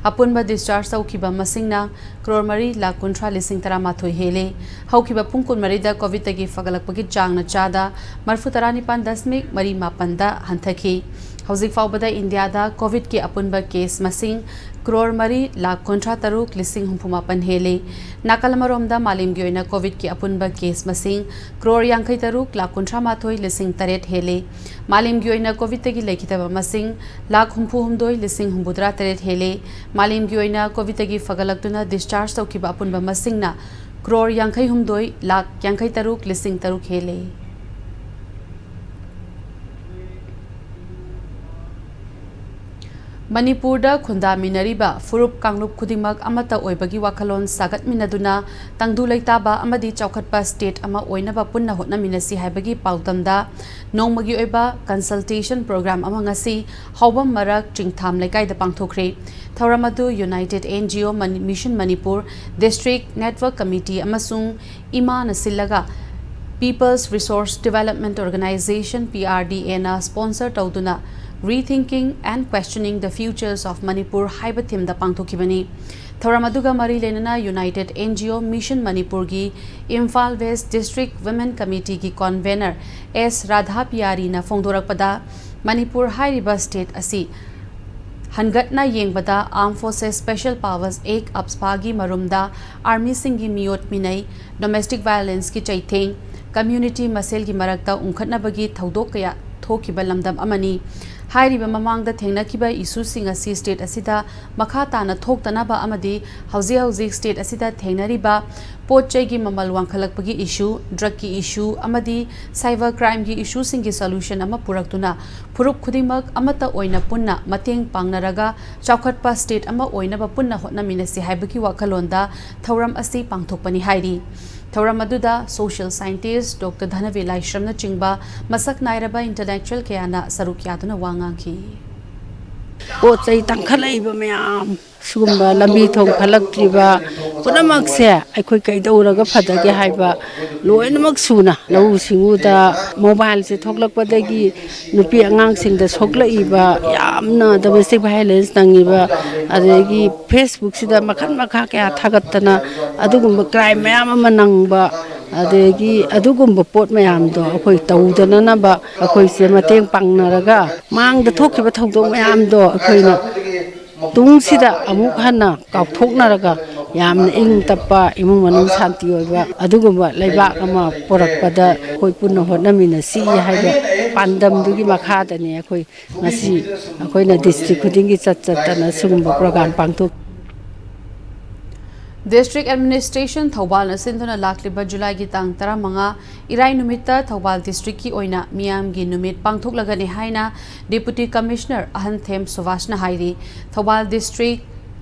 ꯑꯄꯨꯟꯕ ꯗꯤꯁꯆꯥꯔꯖ ꯇꯧꯈꯤꯕ ꯃꯁꯤꯡꯅ ꯀ꯭ꯔꯣꯔ ꯃꯔꯤ ꯂꯥꯈ ꯀꯨꯟꯊ꯭ꯔꯥ ꯂꯤꯁꯤꯡ ꯇꯔꯥꯃꯥꯊꯣꯏ ꯍꯦꯜꯂꯦ꯫ ꯍꯧꯈꯤꯕ ꯄꯨꯡ ꯀꯨꯟꯃꯔꯤꯗ ꯀꯣꯚꯤꯗꯇꯒꯤ ꯐꯒꯠꯂꯛꯄꯒꯤ ꯆꯥꯡꯅ ꯆꯥꯗ ꯃꯔꯤꯐꯨ ꯇꯔꯥꯅꯤꯄꯥꯟ ꯗꯁꯃꯤꯛ ꯃꯔꯤ ꯃꯥꯄꯟꯗ ꯍꯟꯊꯈꯤ꯫ ꯍꯧꯖꯤꯛ ꯐꯥꯎꯕꯗ ꯏꯟꯗꯤꯌꯥꯗ ꯀꯣꯚꯤꯗꯀꯤ ꯑꯄꯨꯟꯕ ꯀꯦꯁ ꯃꯁꯤꯡ ꯀ꯭ꯔꯣꯔ ꯃꯔꯤ ꯂꯥꯈ ꯀꯨꯟꯊ꯭ꯔꯥ ꯇꯔꯨꯛ ꯂꯤꯁꯤꯡ ꯍꯨꯝꯐꯨ ꯃꯥꯄꯟ ꯍꯦꯜꯂꯤ꯫ ꯅꯥꯀꯜ ꯑꯃꯔꯣꯝꯗ, ꯃꯥꯂꯦꯝꯒꯤ ꯑꯣꯏꯅ ꯀꯣꯚꯤꯗꯀꯤ ꯑꯄꯨꯟꯕ ꯀꯦꯁ ꯃꯁꯤꯡ ꯀ꯭ꯔꯣꯔ ꯌꯥꯡꯈꯩ ꯇꯔꯨꯛ ꯂꯥꯈ ꯀꯨꯟꯊ꯭ꯔꯥ ꯃꯥꯊꯣꯏ ꯂꯤꯁꯤꯡ ꯇꯔꯦꯠ ꯍꯦꯜꯂꯤ꯫ ꯃꯥꯂꯦꯝꯒꯤ ꯑꯣꯏꯅ ꯀꯣꯚꯤꯗꯇꯒꯤ ꯂꯩꯈꯤꯗꯕ ꯃꯁꯤꯡ ꯂꯥꯈ ꯍꯨꯝꯐꯨ ꯍꯨꯝꯗꯣꯏ ꯂꯤꯁꯤꯡ ꯍꯨꯝꯐꯨꯇꯔꯥ ꯇꯔꯦꯠ ꯍꯦꯜꯂꯤ꯫ ꯃꯥꯂꯦꯝꯒꯤ ꯑꯣꯏꯅ ꯀꯣꯚꯤꯗꯇꯒꯤ ꯐꯒꯠꯂꯛꯇꯨꯅ ꯗꯤꯁꯆꯥꯔꯖ ꯇꯧꯈꯤꯕ ꯑꯄꯨꯟꯕ ꯃꯁꯤꯡꯅ ꯀ꯭ꯔꯣꯔ ꯌꯥꯡꯈꯩ ꯍꯨꯝꯗꯣꯏ ꯂꯥꯈ ꯌꯥꯡꯈꯩ ꯇꯔꯨꯛ ꯂꯤꯁꯤꯡ ꯇꯔꯨꯛ ꯍꯦꯜꯂꯤ꯫ ꯃꯅꯤꯄꯨꯔꯗ ꯈꯨꯟꯗꯥꯃꯤꯟꯅꯔꯤꯕ ꯐꯨꯔꯨꯞ ꯀꯥꯡꯂꯨꯞ ꯈꯨꯗꯤꯡꯃꯛ ꯑꯃꯠꯇ ꯑꯣꯏꯕꯒꯤ ꯋꯥꯈꯜꯂꯣꯟ ꯁꯥꯒꯠꯃꯤꯟꯅꯗꯨꯅ ꯇꯪꯗꯨ ꯂꯩꯇꯥꯕ ꯑꯃꯗꯤ ꯆꯥꯎꯈꯠꯄ ꯁ꯭ꯇꯦꯠ ꯑꯃ ꯑꯣꯏꯅꯕ ꯄꯨꯟꯅ ꯍꯣꯠꯅꯃꯤꯟꯅꯁꯤ ꯍꯥꯏꯕꯒꯤ ꯄꯥꯎꯗꯝꯗ ꯅꯣꯡꯃꯒꯤ ꯑꯣꯏꯕ ꯀꯟꯁꯜꯇꯦꯁꯟ ꯄ꯭ꯔꯣꯒ꯭ꯔꯥꯝ ꯑꯃ ꯉꯁꯤ ꯍꯥꯎꯕꯝ ꯃꯔꯛ ꯆꯤꯡꯊꯥꯝ ꯂꯩꯀꯥꯏꯗ ꯄꯥꯡꯊꯣꯛꯈ꯭ꯔꯦ꯫ ꯊꯧꯔꯝ ꯑꯗꯨ ꯌꯨꯅꯥꯏꯇꯦꯗ ꯑꯦꯟ ꯖꯤ ꯑꯣ ꯃꯅꯤ-, mission Manipur, district network committee ꯑꯃꯁꯨꯡ ꯏꯃꯥꯅ ꯁꯤꯜꯂꯒ People's Resource Development Organization, P R D ꯑꯦꯅ ꯁ꯭ꯄꯣꯟꯁꯔ ꯇꯧꯗꯨꯅ Rethinking and Questioning the Futures of Manipur ꯍꯥꯏꯕ ꯊꯤꯝꯗ ꯄꯥꯡꯊꯣꯛꯈꯤꯕꯅꯤ꯫ ꯊꯧꯔꯝ ꯑꯗꯨꯒ ꯃꯔꯤ ꯂꯩꯅꯅ ꯌꯨꯅꯥꯏꯇꯦꯗ ꯑꯦꯟ ꯖꯤ ꯑꯣ ꯃꯤꯁꯟ ꯃꯅꯤꯄꯨꯔꯒꯤ ꯏꯝꯐꯥꯜ ꯋꯦꯁ ꯗꯤꯁꯇ꯭ꯔꯤꯛ ꯋꯤꯃꯦꯟ ꯀꯃꯤꯇꯤꯒꯤ ꯀꯣꯟꯚꯦꯅꯔ ꯑꯦꯁ ꯔꯥꯙꯥ ꯄꯤꯌꯥꯔꯤꯅ ꯐꯣꯡꯗꯣꯔꯛꯄꯗ, ꯃꯅꯤꯄꯨꯔ ꯍꯥꯏꯔꯤꯕ ꯁ꯭ꯇꯦꯠ ꯑꯁꯤ ꯍꯟꯒꯠꯅ ꯌꯦꯡꯕꯗ Armed Forces Special Powers Act, ꯑꯞꯁꯄꯥꯒꯤ ꯃꯔꯨꯝꯗ ꯑꯥꯔꯃꯤꯁꯤꯡꯒꯤ ꯃꯤꯑꯣꯠ ꯃꯤꯅꯩ, ꯗꯣꯃꯦꯁꯇꯤꯛ ꯚꯥꯏꯑꯣꯂꯦꯟꯁꯀꯤ ꯆꯩꯊꯦꯡ, ꯀꯝꯃ꯭ꯌꯨꯅꯤꯇꯤ ꯃꯁꯦꯜꯒꯤ ꯃꯔꯛꯇ ꯎꯪꯈꯠꯅꯕꯒꯤ ꯊꯧꯗꯣꯛ ꯀꯌꯥ ꯊꯣꯛꯈꯤꯕ ꯂꯝꯗꯝ ꯑꯃꯅꯤ꯫ ꯍꯥꯏꯔꯤꯕ ꯃꯃꯥꯡꯗ ꯊꯦꯡꯅꯈꯤꯕ ꯏꯁꯨꯁꯤꯡ ꯑꯁꯤ ꯁ꯭ꯇꯦꯠ ꯑꯁꯤꯗ ꯃꯈꯥ ꯇꯥꯅ ꯊꯣꯛꯇꯅꯕ ꯑꯃꯗꯤ ꯍꯧꯖꯤꯛ ꯍꯧꯖꯤꯛ ꯁ꯭ꯇꯦꯠ ꯑꯁꯤꯗ ꯊꯦꯡꯅꯔꯤꯕ ꯄꯣꯠ ꯆꯩꯒꯤ ꯃꯃꯜ ꯋꯥꯡꯈꯠꯂꯛꯄꯒꯤ ꯏꯁꯨ, ꯗ꯭ꯔꯒꯀꯤ ꯏꯁꯨ ꯑꯃꯗꯤ ꯁꯥꯏꯕꯔ ꯀ꯭ꯔꯥꯏꯝꯒꯤ ꯏꯁꯨꯁꯤꯡꯒꯤ ꯁꯣꯂꯨꯁꯟ ꯑꯃ ꯄꯨꯔꯛꯇꯨꯅ ꯐꯨꯔꯨꯞ ꯈꯨꯗꯤꯡꯃꯛ ꯑꯃꯠꯇ ꯑꯣꯏꯅ ꯄꯨꯟꯅ ꯃꯇꯦꯡ ꯄꯥꯡꯅꯔꯒ ꯆꯥꯎꯈꯠꯄ ꯁ꯭ꯇꯦꯠ ꯑꯃ ꯑꯣꯏꯅꯕ ꯄꯨꯟꯅ ꯍꯣꯠꯅꯃꯤꯟꯅꯁꯤ ꯍꯥꯏꯕꯒꯤ ꯋꯥꯈꯜꯂꯣꯟꯗ ꯊꯧꯔꯝ ꯑꯁꯤ ꯄꯥꯡꯊꯣꯛꯄꯅꯤ ꯍꯥꯏꯔꯤ꯫ ꯊꯧꯔꯝ ꯑꯗꯨꯗ ꯁꯣꯁꯤꯌꯦꯜ ꯁꯥꯏꯟꯇꯤꯁ ꯗꯣꯛꯇꯔ ꯙꯅꯕꯤꯔ ꯂꯥꯏꯁ꯭ꯔꯝꯅꯆꯤꯡꯕ ꯃꯁꯛ ꯅꯥꯏꯔꯕ ꯏꯟꯇꯦꯂꯦꯛꯆꯨꯋꯦꯜ ꯀꯌꯥꯅ ꯁꯔꯨꯛ ꯌꯥꯗꯨꯅ ꯋꯥ ꯉꯥꯡꯈꯤ꯫ ꯄꯣꯠ ꯆꯩ ꯇꯥꯡꯈꯠꯂꯛꯏꯕ ꯃꯌꯥꯝ, ꯁꯤꯒꯨꯝꯕ ꯂꯝꯕꯤ ꯊꯣꯡ ꯐꯠꯂꯛꯇ꯭ꯔꯤꯕ ꯄꯨꯝꯅꯃꯛꯁꯦ ꯑꯩꯈꯣꯏ ꯀꯩꯗꯧꯔꯒ ꯐꯗꯒꯦ ꯍꯥꯏꯕ, ꯂꯣꯏꯅꯃꯛ ꯁꯨꯅ ꯂꯧꯎ ꯁꯤꯡꯎꯗ ꯃꯣꯕꯥꯏꯜꯁꯦ ꯊꯣꯛꯂꯛꯄꯗꯒꯤ ꯅꯨꯄꯤ ꯑꯉꯥꯡꯁꯤꯡꯗ ꯁꯣꯛꯂꯛꯏꯕ, ꯌꯥꯝꯅ ꯗꯣꯃꯦꯁꯇꯤꯛ ꯚꯥꯏꯑꯣꯂꯦꯟꯁ ꯅꯪꯉꯤꯕ, ꯑꯗꯒꯤ ꯐꯦꯁꯕꯨꯛꯁꯤꯗ ꯃꯈꯜ ꯃꯈꯥ ꯀꯌꯥ ꯊꯥꯒꯠꯇꯅ ꯑꯗꯨꯒꯨꯝꯕ ꯀ꯭ꯔꯥꯏꯝ ꯃꯌꯥꯝ ꯑꯃ ꯅꯪꯕ, ꯑꯗꯒꯤ ꯑꯗꯨꯒꯨꯝꯕ ꯄꯣꯠ ꯃꯌꯥꯝꯗꯣ ꯑꯩꯈꯣꯏ ꯇꯧꯗꯅꯅꯕ ꯑꯩꯈꯣꯏꯁꯦ ꯃꯇꯦꯡ ꯄꯥꯡꯅꯔꯒ ꯃꯥꯡꯗ ꯊꯣꯛꯈꯤꯕ ꯊꯧꯗꯣꯛ ꯃꯌꯥꯝꯗꯣ ꯑꯩꯈꯣꯏꯅ ꯇꯨꯡꯁꯤꯗ ꯑꯃꯨꯛ ꯍꯟꯅ ꯀꯥꯎꯊꯣꯛꯅꯔꯒ ꯌꯥꯝꯅ ꯏꯪ ꯇꯞꯄ, ꯏꯃꯨꯡ ꯃꯅꯨꯡ ꯁꯥꯟꯇꯤ ꯑꯣꯏꯕ ꯑꯗꯨꯒꯨꯝꯕ ꯂꯩꯕꯥꯛ ꯑꯃ ꯄꯨꯔꯛꯄꯗ ꯑꯩꯈꯣꯏ ꯄꯨꯟꯅ ꯍꯣꯠꯅꯃꯤꯟꯅꯁꯤ ꯍꯥꯏꯕ ꯄꯥꯟꯗꯝꯗꯨꯒꯤ ꯃꯈꯥꯗꯅꯤ ꯑꯩꯈꯣꯏ ꯉꯁꯤ ꯑꯩꯈꯣꯏꯅ ꯗꯤꯁꯇ꯭ꯔꯤꯛ ꯈꯨꯗꯤꯡꯒꯤ ꯆꯠ ꯆꯠꯇꯅ ꯁꯤꯒꯨꯝꯕ ꯄ꯭ꯔꯣꯒ꯭ꯔꯥꯝ ꯄꯥꯡꯊꯣꯛ꯫ District Administration ꯊꯧꯕꯥꯜꯅ ꯁꯤꯟꯗꯨꯅ ꯂꯥꯛꯂꯤꯕ ꯖꯨꯂꯥꯏꯒꯤ ꯇꯥꯡ ꯇꯔꯥꯃꯉꯥ ꯏꯔꯥꯏ ꯅꯨꯃꯤꯠꯇ ꯊꯧꯕꯥꯜ ꯗꯤꯁꯇ꯭ꯔꯤꯛꯀꯤ ꯑꯣꯏꯅ ꯃꯤꯌꯥꯝꯒꯤ ꯅꯨꯃꯤꯠ ꯄꯥꯡꯊꯣꯛꯂꯒꯅꯤ ꯍꯥꯏꯅ Deputy Commissioner ꯑꯍꯟꯊꯦꯝ ꯁꯨꯕꯥꯁꯅ ꯍꯥꯏꯔꯤ꯫ ꯊꯧꯕꯥꯜ ꯗꯤꯁꯇ꯭ꯔꯤꯛ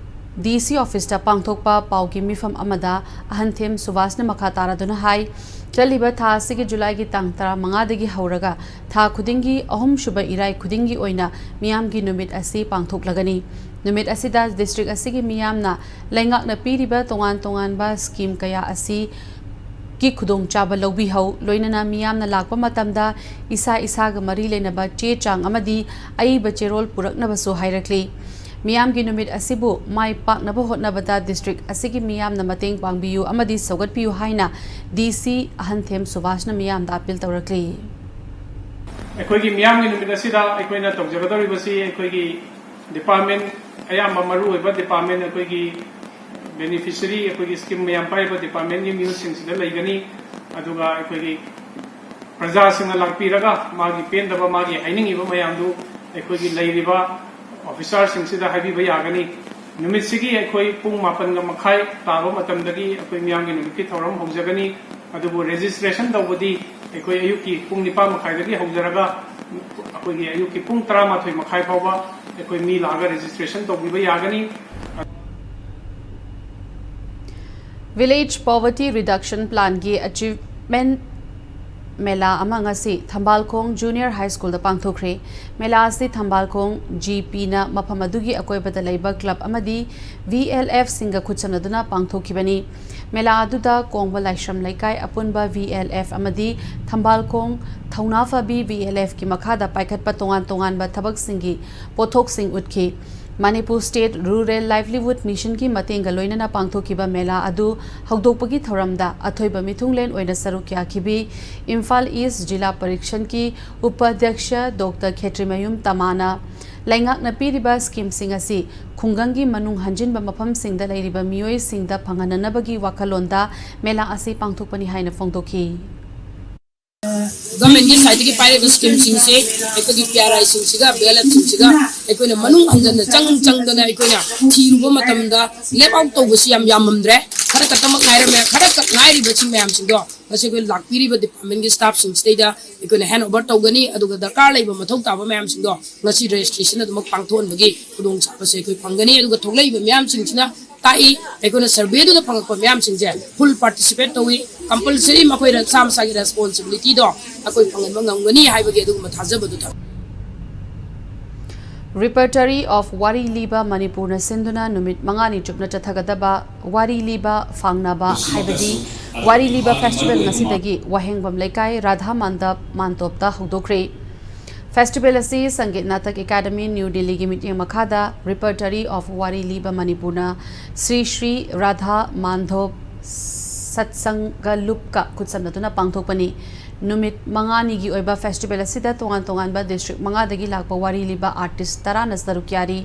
ꯗꯤ ꯁꯤ ꯑꯣꯐꯤꯁꯇ ꯄꯥꯡꯊꯣꯛꯄ ꯄꯥꯎꯒꯤ ꯃꯤꯐꯝ ꯑꯃꯗ ꯑꯍꯟꯊꯦꯝ ꯁꯨꯕꯥꯁꯅ ꯃꯈꯥ ꯇꯥꯔꯗꯨꯅ ꯍꯥꯏ, ꯆꯠꯂꯤꯕ ꯊꯥ ꯑꯁꯤꯒꯤ ꯖꯨꯂꯥꯏꯒꯤ ꯇꯥꯡ ꯇꯔꯥꯃꯉꯥꯗꯒꯤ ꯍꯧꯔꯒ ꯊꯥ ꯈꯨꯗꯤꯡꯒꯤ ꯑꯍꯨꯝꯁꯨꯕ ꯏꯔꯥꯏ ꯈꯨꯗꯤꯡꯒꯤ ꯑꯣꯏꯅ ꯃꯤꯌꯥꯝꯒꯤ ꯅꯨꯃꯤꯠ ꯑꯁꯤ ꯄꯥꯡꯊꯣꯛꯂꯒꯅꯤ꯫ ꯅꯨꯃꯤꯠ ꯑꯁꯤꯗ ꯗꯤꯁꯇ꯭ꯔꯤꯛ ꯑꯁꯤꯒꯤ ꯃꯤꯌꯥꯝꯅ ꯂꯩꯉꯥꯛꯅ ꯄꯤꯔꯤꯕ ꯇꯣꯉꯥꯟ ꯇꯣꯉꯥꯟꯕ ꯁ꯭ꯀꯤꯝ ꯀꯌꯥ ꯑꯁꯤ ꯒꯤ ꯈꯨꯗꯣꯡꯆꯥꯕ ꯂꯧꯕꯤꯍꯧ꯫ ꯂꯣꯏꯅꯅ ꯃꯤꯌꯥꯝꯅ ꯂꯥꯛꯄ ꯃꯇꯝꯗ ꯏꯁꯥ ꯏꯁꯥꯒ ꯃꯔꯤ ꯂꯩꯅꯕ ꯆꯦ ꯆꯥꯡ ꯑꯃꯗꯤ ꯑꯏꯕ ꯆꯦꯔꯣꯜ ꯄꯨꯔꯛꯅꯕꯁꯨ ꯍꯥꯏꯔꯛꯂꯤ꯫ ꯃꯤꯌꯥꯝꯒꯤ ꯅꯨꯃꯤꯠ ꯑꯁꯤꯕꯨ ꯃꯥꯏ ꯄꯥꯛꯅꯕ ꯍꯣꯠꯅꯕꯗ ꯗꯤꯁꯇ꯭ꯔꯤꯛ ꯑꯁꯤꯒꯤ ꯃꯤꯌꯥꯝꯅ ꯃꯇꯦꯡ ꯄꯥꯡꯕꯤꯌꯨ ꯑꯃꯗꯤ ꯁꯧꯒꯠꯄꯤꯌꯨ ꯍꯥꯏꯅ ꯗꯤ ꯁꯤ ꯑꯍꯟꯊꯦꯝ ꯁꯨꯕꯥꯁꯅ ꯃꯤꯌꯥꯝꯗ ꯑꯥꯄꯤꯜ ꯇꯧꯔꯛꯂꯤ꯫ ꯑꯩꯈꯣꯏꯒꯤ ꯃꯤꯌꯥꯝꯒꯤ ꯅꯨꯃꯤꯠ ꯑꯁꯤꯗ ꯑꯩꯈꯣꯏꯅ ꯇꯧꯖꯒꯗꯧꯔꯤꯕꯁꯤ ꯑꯩꯈꯣꯏꯒꯤ department ꯑꯌꯥꯝꯕ ꯃꯔꯨꯑꯣꯏꯕ department ꯑꯩꯈꯣꯏꯒꯤ beneficiary ꯑꯩꯈꯣꯏꯒꯤ scheme ꯃꯌꯥꯝ ꯄꯥꯏꯔꯤꯕ departmentꯀꯤ ꯃꯤꯍꯨꯠꯁꯤꯡꯁꯤꯗ ꯂꯩꯒꯅꯤ꯫ ꯑꯗꯨꯒ ꯑꯩꯈꯣꯏꯒꯤ ꯄ꯭ꯔꯖꯥꯁꯤꯡꯅ ꯂꯥꯛꯄꯤꯔꯒ ꯃꯥꯒꯤ ꯄꯦꯟꯗꯕ ꯃꯥꯒꯤ ꯍꯥꯏꯅꯤꯡꯉꯤꯕ ꯃꯌꯥꯝꯗꯨ ꯑꯩꯈꯣꯏꯒꯤ ꯂꯩꯔꯤꯕ officerꯁꯤꯡꯁꯤꯗ ꯍꯥꯏꯕꯤꯕ ꯌꯥꯒꯅꯤ꯫ ꯅꯨꯃꯤꯠꯁꯤꯒꯤ ꯑꯩꯈꯣꯏ ꯄꯨꯡ ꯃꯥꯄꯟꯒ ꯃꯈꯥꯏ ꯇꯥꯕ ꯃꯇꯝꯗꯒꯤ ꯑꯩꯈꯣꯏ ꯃꯤꯌꯥꯝꯒꯤ ꯅꯨꯃꯤꯠꯀꯤ ꯊꯧꯔꯝ ꯍꯧꯖꯒꯅꯤ꯫ ꯑꯗꯨꯕꯨ registration ꯇꯧꯕꯗꯤ ꯑꯩꯈꯣꯏ ꯑꯌꯨꯛꯀꯤ ꯄꯨꯡ ꯅꯤꯄꯥꯟ ꯃꯈꯥꯏꯗꯒꯤ ꯍꯧꯖꯔꯒ ꯑꯩꯈꯣꯏꯒꯤ ꯑꯌꯨꯛꯀꯤ ꯄꯨꯡ ꯇꯔꯥꯃꯥꯊꯣꯏ ꯃꯈꯥꯏ ꯐꯥꯎꯕ ꯑꯩꯈꯣꯏ ꯃꯤ ꯂꯥꯛꯑꯒ registration ꯇꯧꯕꯤꯕ ꯌꯥꯒꯅꯤ꯫ Village Poverty Reduction Planꯒꯤ Achievement ꯃꯦꯂꯥ ꯑꯃ ꯉꯁꯤ ꯊꯝꯕꯥꯜꯈꯣꯡ Junior High Schoolꯗ ꯄꯥꯡꯊꯣꯛꯈ꯭ꯔꯦ꯫ ꯃꯦꯂꯥ ꯑꯁꯤ ꯊꯝꯕꯥꯜꯈꯣꯡ ꯖꯤ ꯄꯤꯅ ꯃꯐꯝ ꯑꯗꯨꯒꯤ ꯑꯀꯣꯏꯕꯗ ꯂꯩꯕ club ꯑꯃꯗꯤ ꯚꯤ ꯑꯦꯜ ꯑꯦꯐꯁꯤꯡꯒ ꯈꯨꯠꯁꯝꯅꯗꯨꯅ ꯄꯥꯡꯊꯣꯛꯈꯤꯕꯅꯤ꯫ ꯃꯦꯂꯥ ꯑꯗꯨꯗ ꯀꯣꯡꯕ ꯂꯥꯏꯁ꯭ꯔꯝ ꯂꯩꯀꯥꯏ ꯑꯄꯨꯟꯕ ꯚꯤ ꯑꯦꯜ ꯑꯦꯐ ꯑꯃꯗꯤ ꯊꯝꯕꯥꯜꯈꯣꯡ ꯊꯧꯅꯥ ꯐꯕꯤ ꯚꯤ ꯑꯦꯜ ꯑꯦꯐꯀꯤ ꯃꯈꯥꯗ ꯄꯥꯏꯈꯠꯄ ꯇꯣꯉꯥꯟ ꯇꯣꯉꯥꯟꯕ ꯊꯕꯛꯁꯤꯡꯒꯤ ꯄꯣꯠꯊꯣꯛꯁꯤꯡ ꯎꯠꯈꯤ꯫ ꯃꯅꯤꯄꯨꯔ ꯁ꯭ꯇꯦꯠ ꯔꯨꯔꯦꯜ ꯂꯥꯏꯚꯂꯤꯍꯨꯗ ꯃꯤꯁꯟꯒꯤ ꯃꯇꯦꯡꯒ ꯂꯣꯏꯅꯅ ꯄꯥꯡꯊꯣꯛꯈꯤꯕ ꯃꯦꯂꯥ ꯑꯗꯨ ꯍꯧꯗꯣꯛꯄꯒꯤ ꯊꯧꯔꯝꯗ ꯑꯊꯣꯏꯕ ꯃꯤꯊꯨꯡꯂꯦꯟ ꯑꯣꯏꯅ ꯁꯔꯨꯛ ꯌꯥꯈꯤꯕꯤ ꯏꯝꯐꯥꯜ ꯏꯁ꯭ꯠ ꯖꯤꯂꯥ ꯄꯔꯤꯁꯗꯀꯤ ꯎꯄꯥꯙ꯭ꯌꯛꯁ ꯗꯣꯛꯇꯔ ꯈꯦꯇ꯭ꯔꯤꯃꯌꯨꯝ ꯇꯃꯥꯅ ꯂꯩꯉꯥꯛꯅ ꯄꯤꯔꯤꯕ ꯁ꯭ꯀꯤꯝꯁꯤꯡ ꯑꯁꯤ ꯈꯨꯡꯒꯪꯒꯤ ꯃꯅꯨꯡ ꯍꯟꯖꯤꯟꯕ ꯃꯐꯝꯁꯤꯡꯗ ꯂꯩꯔꯤꯕ ꯃꯤꯑꯣꯏꯁꯤꯡꯗ ꯐꯪꯍꯟꯅꯅꯕꯒꯤ ꯋꯥꯈꯜꯂꯣꯟꯗ ꯃꯦꯂꯥ ꯑꯁꯤ ꯄꯥꯡꯊꯣꯛꯄꯅꯤ ꯍꯥꯏꯅ ꯐꯣꯡꯗꯣꯛꯈꯤ꯫ ꯒꯚꯔꯟꯃꯦꯟꯠꯀꯤ ꯁꯥꯏꯠꯇꯒꯤ ꯄꯥꯏꯔꯤꯕ ꯁ꯭ꯀꯤꯝꯁꯤꯡꯁꯦ ꯑꯩꯈꯣꯏꯒꯤ ꯄꯤ ꯑꯥꯔ ꯑꯥꯏꯁꯤꯡꯁꯤꯒ ꯕꯤ ꯑꯦꯜ ꯑꯦꯐꯁꯤꯡꯁꯤꯒ ꯑꯩꯈꯣꯏꯅ ꯃꯅꯨꯡ ꯍꯟꯖꯟꯅ ꯆꯪ ꯆꯪꯗꯅ ꯑꯩꯈꯣꯏꯅ ꯊꯤꯔꯨꯕ ꯃꯇꯝꯗ ꯂꯦꯞ ꯑꯥꯎꯠ ꯇꯧꯕꯁꯤ ꯌꯥꯝ ꯌꯥꯝꯃꯝꯗ꯭ꯔꯦ꯫ ꯈꯔ ꯈꯛꯇꯃꯛ ꯉꯥꯏꯔꯝꯃꯦ꯫ ꯈꯔ ꯈꯛ ꯉꯥꯏꯔꯤꯕꯁꯤꯡ ꯃꯌꯥꯝꯁꯤꯡꯗꯣ ꯉꯁꯤ ꯑꯩꯈꯣꯏ ꯂꯥꯛꯄꯤꯔꯤꯕ ꯗꯤꯄꯥꯔꯠꯃꯦꯟꯠꯀꯤ ꯁ꯭ꯇꯥꯐꯁꯤꯡꯁꯤꯗꯩꯗ ꯑꯩꯈꯣꯏꯅ ꯍꯦꯟ ꯑꯣꯚꯔ ꯇꯧꯒꯅꯤ꯫ ꯑꯗꯨꯒ ꯗꯔꯀꯥꯔ ꯂꯩꯕ ꯃꯊꯧ ꯇꯥꯕ ꯃꯌꯥꯝꯁꯤꯡꯗꯣ ꯉꯁꯤ ꯔꯦꯖꯤꯁꯇ꯭ꯔꯦꯁꯟ ꯑꯗꯨꯃꯛ ꯄꯥꯡꯊꯣꯛꯍꯟꯕꯒꯤ ꯈꯨꯗꯣꯡꯆꯥꯕꯁꯦ ꯑꯩꯈꯣꯏ ꯐꯪꯒꯅꯤ꯫ ꯑꯗꯨꯒ ꯊꯣꯛꯂꯛꯏꯕ ꯃꯤꯌꯥꯝꯁꯤꯡꯁꯤꯅ ꯇꯥꯛꯏ, ꯑꯩꯈꯣꯏꯅ ꯁꯔꯚꯦꯗꯨꯗ ꯐꯪꯉꯛꯄ ꯃꯤꯌꯥꯝꯁꯤꯡꯁꯦ ꯐꯨꯜ ꯄꯥꯔꯇꯤꯁꯤꯄꯦꯠ ꯇꯧꯏ꯫ ꯀꯝꯄꯜꯁꯔꯤ ꯃꯈꯣꯏꯅ ꯃꯁꯥ ꯃꯁꯥꯒꯤ ꯔꯦꯁꯄꯣꯟꯁꯤꯕꯤꯂꯤꯇꯤꯗꯣ ꯑꯩꯈꯣꯏ ꯐꯪꯍꯟꯕ ꯉꯝꯒꯅꯤ ꯍꯥꯏꯕꯒꯤ ꯑꯗꯨꯒꯨꯝꯕ ꯊꯥꯖꯕꯗꯨ ꯊꯝꯃꯤ꯫ Repertory of ꯋꯥꯔꯤ ꯂꯤꯕ ꯃꯅꯤꯄꯨꯔꯅ ꯁꯤꯟꯗꯨꯅ ꯅꯨꯃꯤꯠ ꯃꯉꯥꯅꯤ ꯆꯨꯞꯅ ꯆꯠꯊꯒꯗꯕ ꯋꯥꯔꯤ ꯂꯤꯕ ꯐꯥꯡꯅꯕ ꯍꯥꯏꯕꯗꯤ ꯋꯥꯔꯤ ꯂꯤꯕ ꯐꯦꯁꯇꯤꯚꯦꯜ ꯉꯁꯤꯗꯒꯤ ꯋꯥꯍꯦꯡꯕꯝ ꯂꯩꯀꯥꯏ ꯔꯥꯙꯥ ꯃꯥꯟꯗꯞ ꯃꯥꯟꯇꯣꯞꯇ ꯍꯧꯗꯣꯛꯈ꯭ꯔꯦ꯫ ꯐꯦꯁꯇꯤꯚꯦꯜ ꯑꯁꯤ ꯁꯪꯒꯤꯠ ꯅꯥꯇꯛ ꯑꯦꯀꯥꯗꯃꯤ ꯅ꯭ꯌꯨ ꯗꯤꯜꯂꯤꯒꯤ ꯃꯤꯠꯌꯦꯡ ꯃꯈꯥꯗ Repertory of ꯋꯥꯔꯤ ꯂꯤꯕ ꯃꯅꯤꯄꯨꯔꯅ ꯁ꯭ꯔꯤ ꯁ꯭ꯔꯤ ꯔꯥꯙꯥ ꯃꯥꯟꯙꯣꯞ ꯁꯠꯁꯪꯒ ꯂꯨꯞꯀ ꯈꯨꯠꯁꯝꯅꯗꯨꯅ ꯄꯥꯡꯊꯣꯛꯄꯅꯤ꯫ ꯅꯨꯃꯤꯠ ꯃꯉꯥꯅꯤꯒꯤ ꯑꯣꯏꯕ ꯐꯦꯁꯇꯤꯚꯦꯜ ꯑꯁꯤꯗ ꯇꯣꯉꯥꯟ ꯇꯣꯉꯥꯟꯕ ꯗꯤꯁꯇ꯭ꯔꯤꯛ ꯃꯉꯥꯗꯒꯤ ꯂꯥꯛꯄ ꯋꯥꯔꯤ ꯂꯤꯕ ꯑꯥꯔꯇꯤꯁ꯭ꯠ ꯇꯔꯥꯅ ꯁꯔꯨꯛ ꯌꯥꯔꯤ꯫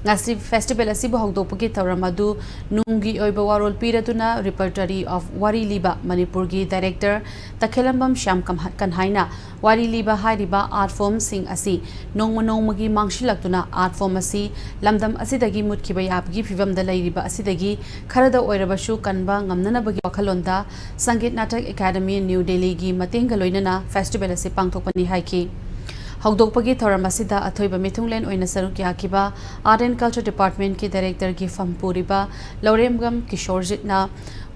ꯉꯁꯤ ꯐꯦꯁꯇꯤꯚꯦꯜ ꯑꯁꯤꯕꯨ ꯍꯧꯗꯣꯛꯄꯒꯤ ꯊꯧꯔꯝ ꯑꯗꯨ ꯅꯨꯡꯒꯤ ꯑꯣꯏꯕ ꯋꯥꯔꯣꯜ ꯄꯤꯔꯗꯨꯅ Repertory of ꯋꯥꯔꯤ ꯂꯤꯕ ꯃꯅꯤꯄꯨꯔꯒꯤ ꯗꯥꯏꯔꯦꯛꯇꯔ ꯇꯈꯦꯂꯝꯕꯝ ꯁ꯭ꯌꯥꯝ ꯀꯝꯍ-, ꯀꯟꯍꯥꯏꯅ ꯋꯥꯔꯤ ꯂꯤꯕ ꯍꯥꯏꯔꯤꯕ ꯑꯥꯔꯠ ꯐꯣꯔꯝꯁꯤꯡ ꯑꯁꯤ ꯅꯣꯡꯃ ꯅꯣꯡꯃꯒꯤ ꯃꯥꯡꯁꯤꯜꯂꯛꯇꯨꯅ ꯑꯥꯔꯠ ꯐꯣꯔꯝ ꯑꯁꯤ ꯂꯝꯗꯝ ꯑꯁꯤꯗꯒꯤ ꯃꯨꯠꯈꯤꯕ ꯌꯥꯕꯒꯤ ꯐꯤꯚꯝꯗ ꯂꯩꯔꯤꯕ ꯑꯁꯤꯗꯒꯤ ꯈꯔꯗ ꯑꯣꯏꯔꯕꯁꯨ ꯀꯟꯕ ꯉꯝꯅꯅꯕꯒꯤ ꯋꯥꯈꯜꯂꯣꯟꯗ ꯁꯪꯒꯤꯠ ꯅꯥꯇꯛ ꯑꯦꯀꯥꯗꯃꯤ ꯅ꯭ꯌꯨ ꯗꯤꯜꯂꯤꯒꯤ ꯃꯇꯦꯡꯒ ꯂꯣꯏꯅꯅ ꯐꯦꯁꯇꯤꯚꯦꯜ ꯑꯁꯤ ꯄꯥꯡꯊꯣꯛꯄꯅꯤ ꯍꯥꯏꯈꯤ꯫ ꯍꯧꯗꯣꯛꯄꯒꯤ ꯊꯧꯔꯝ ꯑꯁꯤꯗ ꯑꯊꯣꯏꯕ ꯃꯤꯊꯨꯡꯂꯦꯟ ꯑꯣꯏꯅ ꯁꯔꯨꯛ ꯌꯥꯈꯤꯕ Art and Culture Departmentꯀꯤ ꯗꯥꯏꯔꯦꯛꯇꯔꯒꯤ ꯐꯝ ꯄꯨꯔꯤꯕ ꯂꯧꯔꯦꯝꯕꯝ ꯀꯤꯁꯣꯔꯖꯤꯠꯅ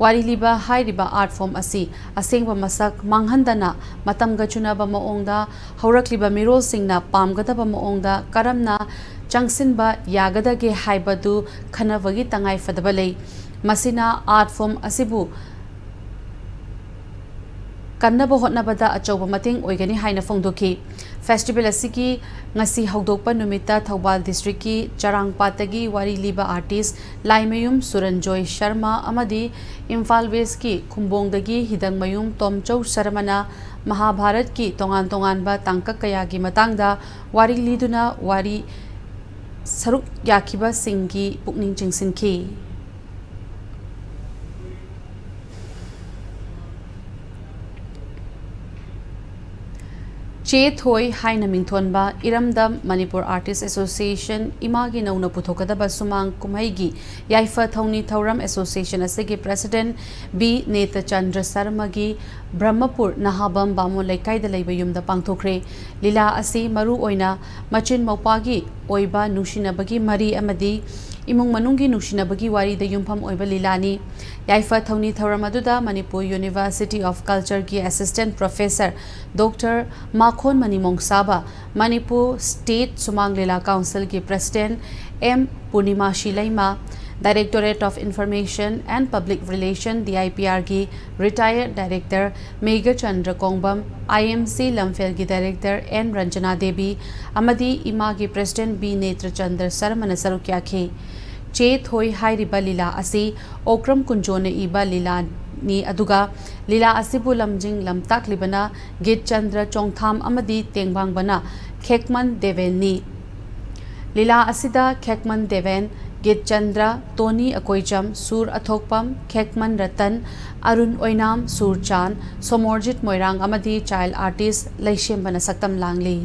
ꯋꯥꯔꯤ ꯂꯤꯕ ꯍꯥꯏꯔꯤꯕ ꯑꯥꯔꯠ ꯐꯣꯔꯝ ꯑꯁꯤ ꯑꯁꯦꯡꯕ ꯃꯁꯛ ꯃꯥꯡꯍꯟꯗꯅ ꯃꯇꯝꯒ ꯆꯨꯅꯕ ꯃꯑꯣꯡꯗ ꯍꯧꯔꯛꯂꯤꯕ ꯃꯤꯔꯣꯜꯁꯤꯡꯅ ꯄꯥꯝꯒꯗꯕ ꯃꯑꯣꯡꯗ ꯀꯔꯝꯅ ꯆꯪꯁꯤꯟꯕ ꯌꯥꯒꯗꯒꯦ ꯍꯥꯏꯕꯗꯨ ꯈꯟꯅꯕꯒꯤ ꯇꯉꯥꯏ ꯐꯗꯕ ꯂꯩ꯫ ꯃꯁꯤꯅ ꯑꯥꯔꯠ ꯐꯣꯔꯝ ꯑꯁꯤꯕꯨ ꯀꯟꯅꯕ ꯍꯣꯠꯅꯕꯗ ꯑꯆꯧꯕ ꯃꯇꯦꯡ ꯑꯣꯏꯒꯅꯤ ꯍꯥꯏꯅ ꯐꯣꯡꯗꯣꯛꯈꯤ꯫ ꯐꯦꯁꯇꯤꯚꯦꯜ ꯑꯁꯤꯒꯤ ꯉꯁꯤ ꯍꯧꯗꯣꯛꯄ ꯅꯨꯃꯤꯠꯇ ꯊꯧꯕꯥꯜ ꯗꯤꯁꯇ꯭ꯔꯤꯛꯀꯤ ꯆꯔꯥꯡꯄꯥꯠꯇꯒꯤ ꯋꯥꯔꯤ ꯂꯤꯕ ꯑꯥꯔꯇꯤꯁ ꯂꯥꯏꯃꯌꯨꯝ ꯁꯨꯔꯟꯖꯣꯏ ꯁꯔꯃ ꯑꯃꯗꯤ ꯏꯝꯐꯥꯜ ꯋꯦꯁꯀꯤ ꯈꯨꯝꯕꯣꯡꯗꯒꯤ ꯍꯤꯗꯪꯃꯌꯨꯝ ꯇꯣꯝꯆꯧ ꯁꯔꯃꯅ ꯃꯍꯥꯚꯥꯔꯠꯀꯤ ꯇꯣꯉꯥꯟ ꯇꯣꯉꯥꯟꯕ ꯇꯥꯡꯀꯛ ꯀꯌꯥꯒꯤ ꯃꯇꯥꯡꯗ ꯋꯥꯔꯤ ꯂꯤꯗꯨꯅ ꯋꯥꯔꯤ ꯁꯔꯨꯛ ꯌꯥꯈꯤꯕꯁꯤꯡꯒꯤ ꯄꯨꯛꯅꯤꯡ ꯆꯤꯡꯁꯤꯟꯈꯤ꯫ ꯆꯦ ꯊꯣꯏ ꯍꯥꯏꯅ ꯃꯤꯡꯊꯣꯟꯕ ꯏꯔꯝꯗꯝ ꯃꯅꯤꯄꯨꯔ ꯑꯥꯔꯇꯤꯁ ꯑꯦꯁꯣꯁꯤꯌꯦꯁꯟ ꯏꯃꯥꯒꯤ ꯅꯧꯅ ꯄꯨꯊꯣꯛꯀꯗꯕ ꯁꯨꯃꯥꯡ ꯀꯨꯝꯍꯩꯒꯤ ꯌꯥꯏꯐ ꯊꯧꯅꯤ ꯊꯧꯔꯝ ꯑꯦꯁꯣꯁꯤꯌꯦꯁꯟ ꯑꯁꯤꯒꯤ ꯄ꯭ꯔꯦꯁꯤꯗꯦꯟꯠ ꯕꯤ ꯅꯦꯇꯆꯟꯗ꯭ꯔ ꯁꯔꯃꯒꯤ ꯕ꯭ꯔꯍꯃꯄꯨꯔ ꯅꯍꯥꯕꯝ ꯕꯥꯃꯣꯟ ꯂꯩꯀꯥꯏꯗ ꯂꯩꯕ ꯌꯨꯝꯗ ꯄꯥꯡꯊꯣꯛꯈ꯭ꯔꯦ꯫ ꯂꯤꯂꯥ ꯑꯁꯤ ꯃꯔꯨ ꯑꯣꯏꯅ ꯃꯆꯤꯟ ꯃꯧꯄ꯭ꯋꯥꯒꯤ ꯑꯣꯏꯕ ꯅꯨꯡꯁꯤꯅꯕꯒꯤ ꯃꯔꯤ ꯑꯃꯗꯤ ꯏꯃꯨꯡ ꯃꯅꯨꯡꯒꯤ ꯅꯨꯡꯁꯤꯅꯕꯒꯤ ꯋꯥꯔꯤꯗ ꯌꯨꯝꯐꯝ ꯑꯣꯏꯕ ꯂꯤꯂꯥꯅꯤ꯫ ꯌꯥꯏꯐ ꯊꯧꯅꯤ ꯊꯧꯔꯝ ꯑꯗꯨꯗ ꯃꯅꯤꯄꯨꯔ ꯌꯨꯅꯤꯚꯔꯁꯤꯇꯤ ꯑꯣꯐ ꯀꯜꯆꯔꯒꯤ assistant professor doctor Makhon Mani Mongsaba, Manipur state Sumang Lila ꯀꯥꯎꯟꯁꯤꯜꯒꯤ president M Purnima Sileima, Directorate of Information and Public Relation, D I P R ꯒꯤ retired director Meghachandra Kongbam, I M C ꯂꯝꯐꯦꯜꯒꯤ ꯗꯥꯏꯔꯦꯛꯇꯔ ꯑꯦꯟ ꯔꯟꯖꯅꯥ ꯗꯦꯕꯤ ꯑꯃꯗꯤ ꯏꯃꯥꯒꯤ ꯄ꯭ꯔꯦꯁꯤꯗꯦꯟꯠ ꯕꯤ ꯅꯦꯇ꯭ꯔꯆꯟꯗ꯭ꯔ ꯁꯔꯃꯅ ꯁꯔꯨꯛ ꯌꯥꯈꯤ꯫ ꯆꯦ ꯊꯣꯏ ꯍꯥꯏꯔꯤꯕ ꯂꯤꯂꯥ ꯑꯁꯤ ꯑꯣꯀ꯭ꯔꯝ ꯀꯨꯟꯖꯣꯅ ꯏꯕ ꯂꯤꯂꯥꯅꯤ, ꯑꯗꯨꯒ ꯂꯤꯂꯥ ꯑꯁꯤꯕꯨ ꯂꯝꯖꯤꯡ ꯂꯝꯇꯥꯛꯂꯤꯕꯅ ꯒꯤꯠꯆꯟꯗ꯭ꯔ ꯆꯣꯡꯊꯥꯝ ꯑꯃꯗꯤ ꯇꯦꯡꯕꯥꯡꯕꯅ ꯈꯦꯛꯃꯟ ꯗꯦꯕꯦꯟꯅꯤ꯫ ꯂꯤꯂꯥ ꯑꯁꯤꯗ ꯈꯦꯛꯃꯟ ꯗꯦꯕꯦꯟ, ꯒꯤꯠꯆꯟꯗ꯭ꯔ, ꯇꯣꯅꯤ ꯑꯀꯣꯏꯆꯝ, ꯁꯨꯔ ꯑꯊꯣꯛꯄꯝ, ꯈꯦꯛꯃꯟ ꯔꯇꯟ, ꯑꯔꯨꯟ ꯑꯣꯏꯅꯥꯝ, ꯁꯨꯔ ꯆꯥꯟ, ꯁꯣꯃꯣꯔꯖꯤꯠ ꯃꯣꯏꯔꯥꯡ ꯑꯃꯗꯤ ꯆꯥꯏꯜꯗ ꯑꯥꯔꯇꯤꯁ ꯂꯩꯁꯦꯝꯕꯅ ꯁꯛꯇꯝ ꯂꯥꯡꯂꯤ꯫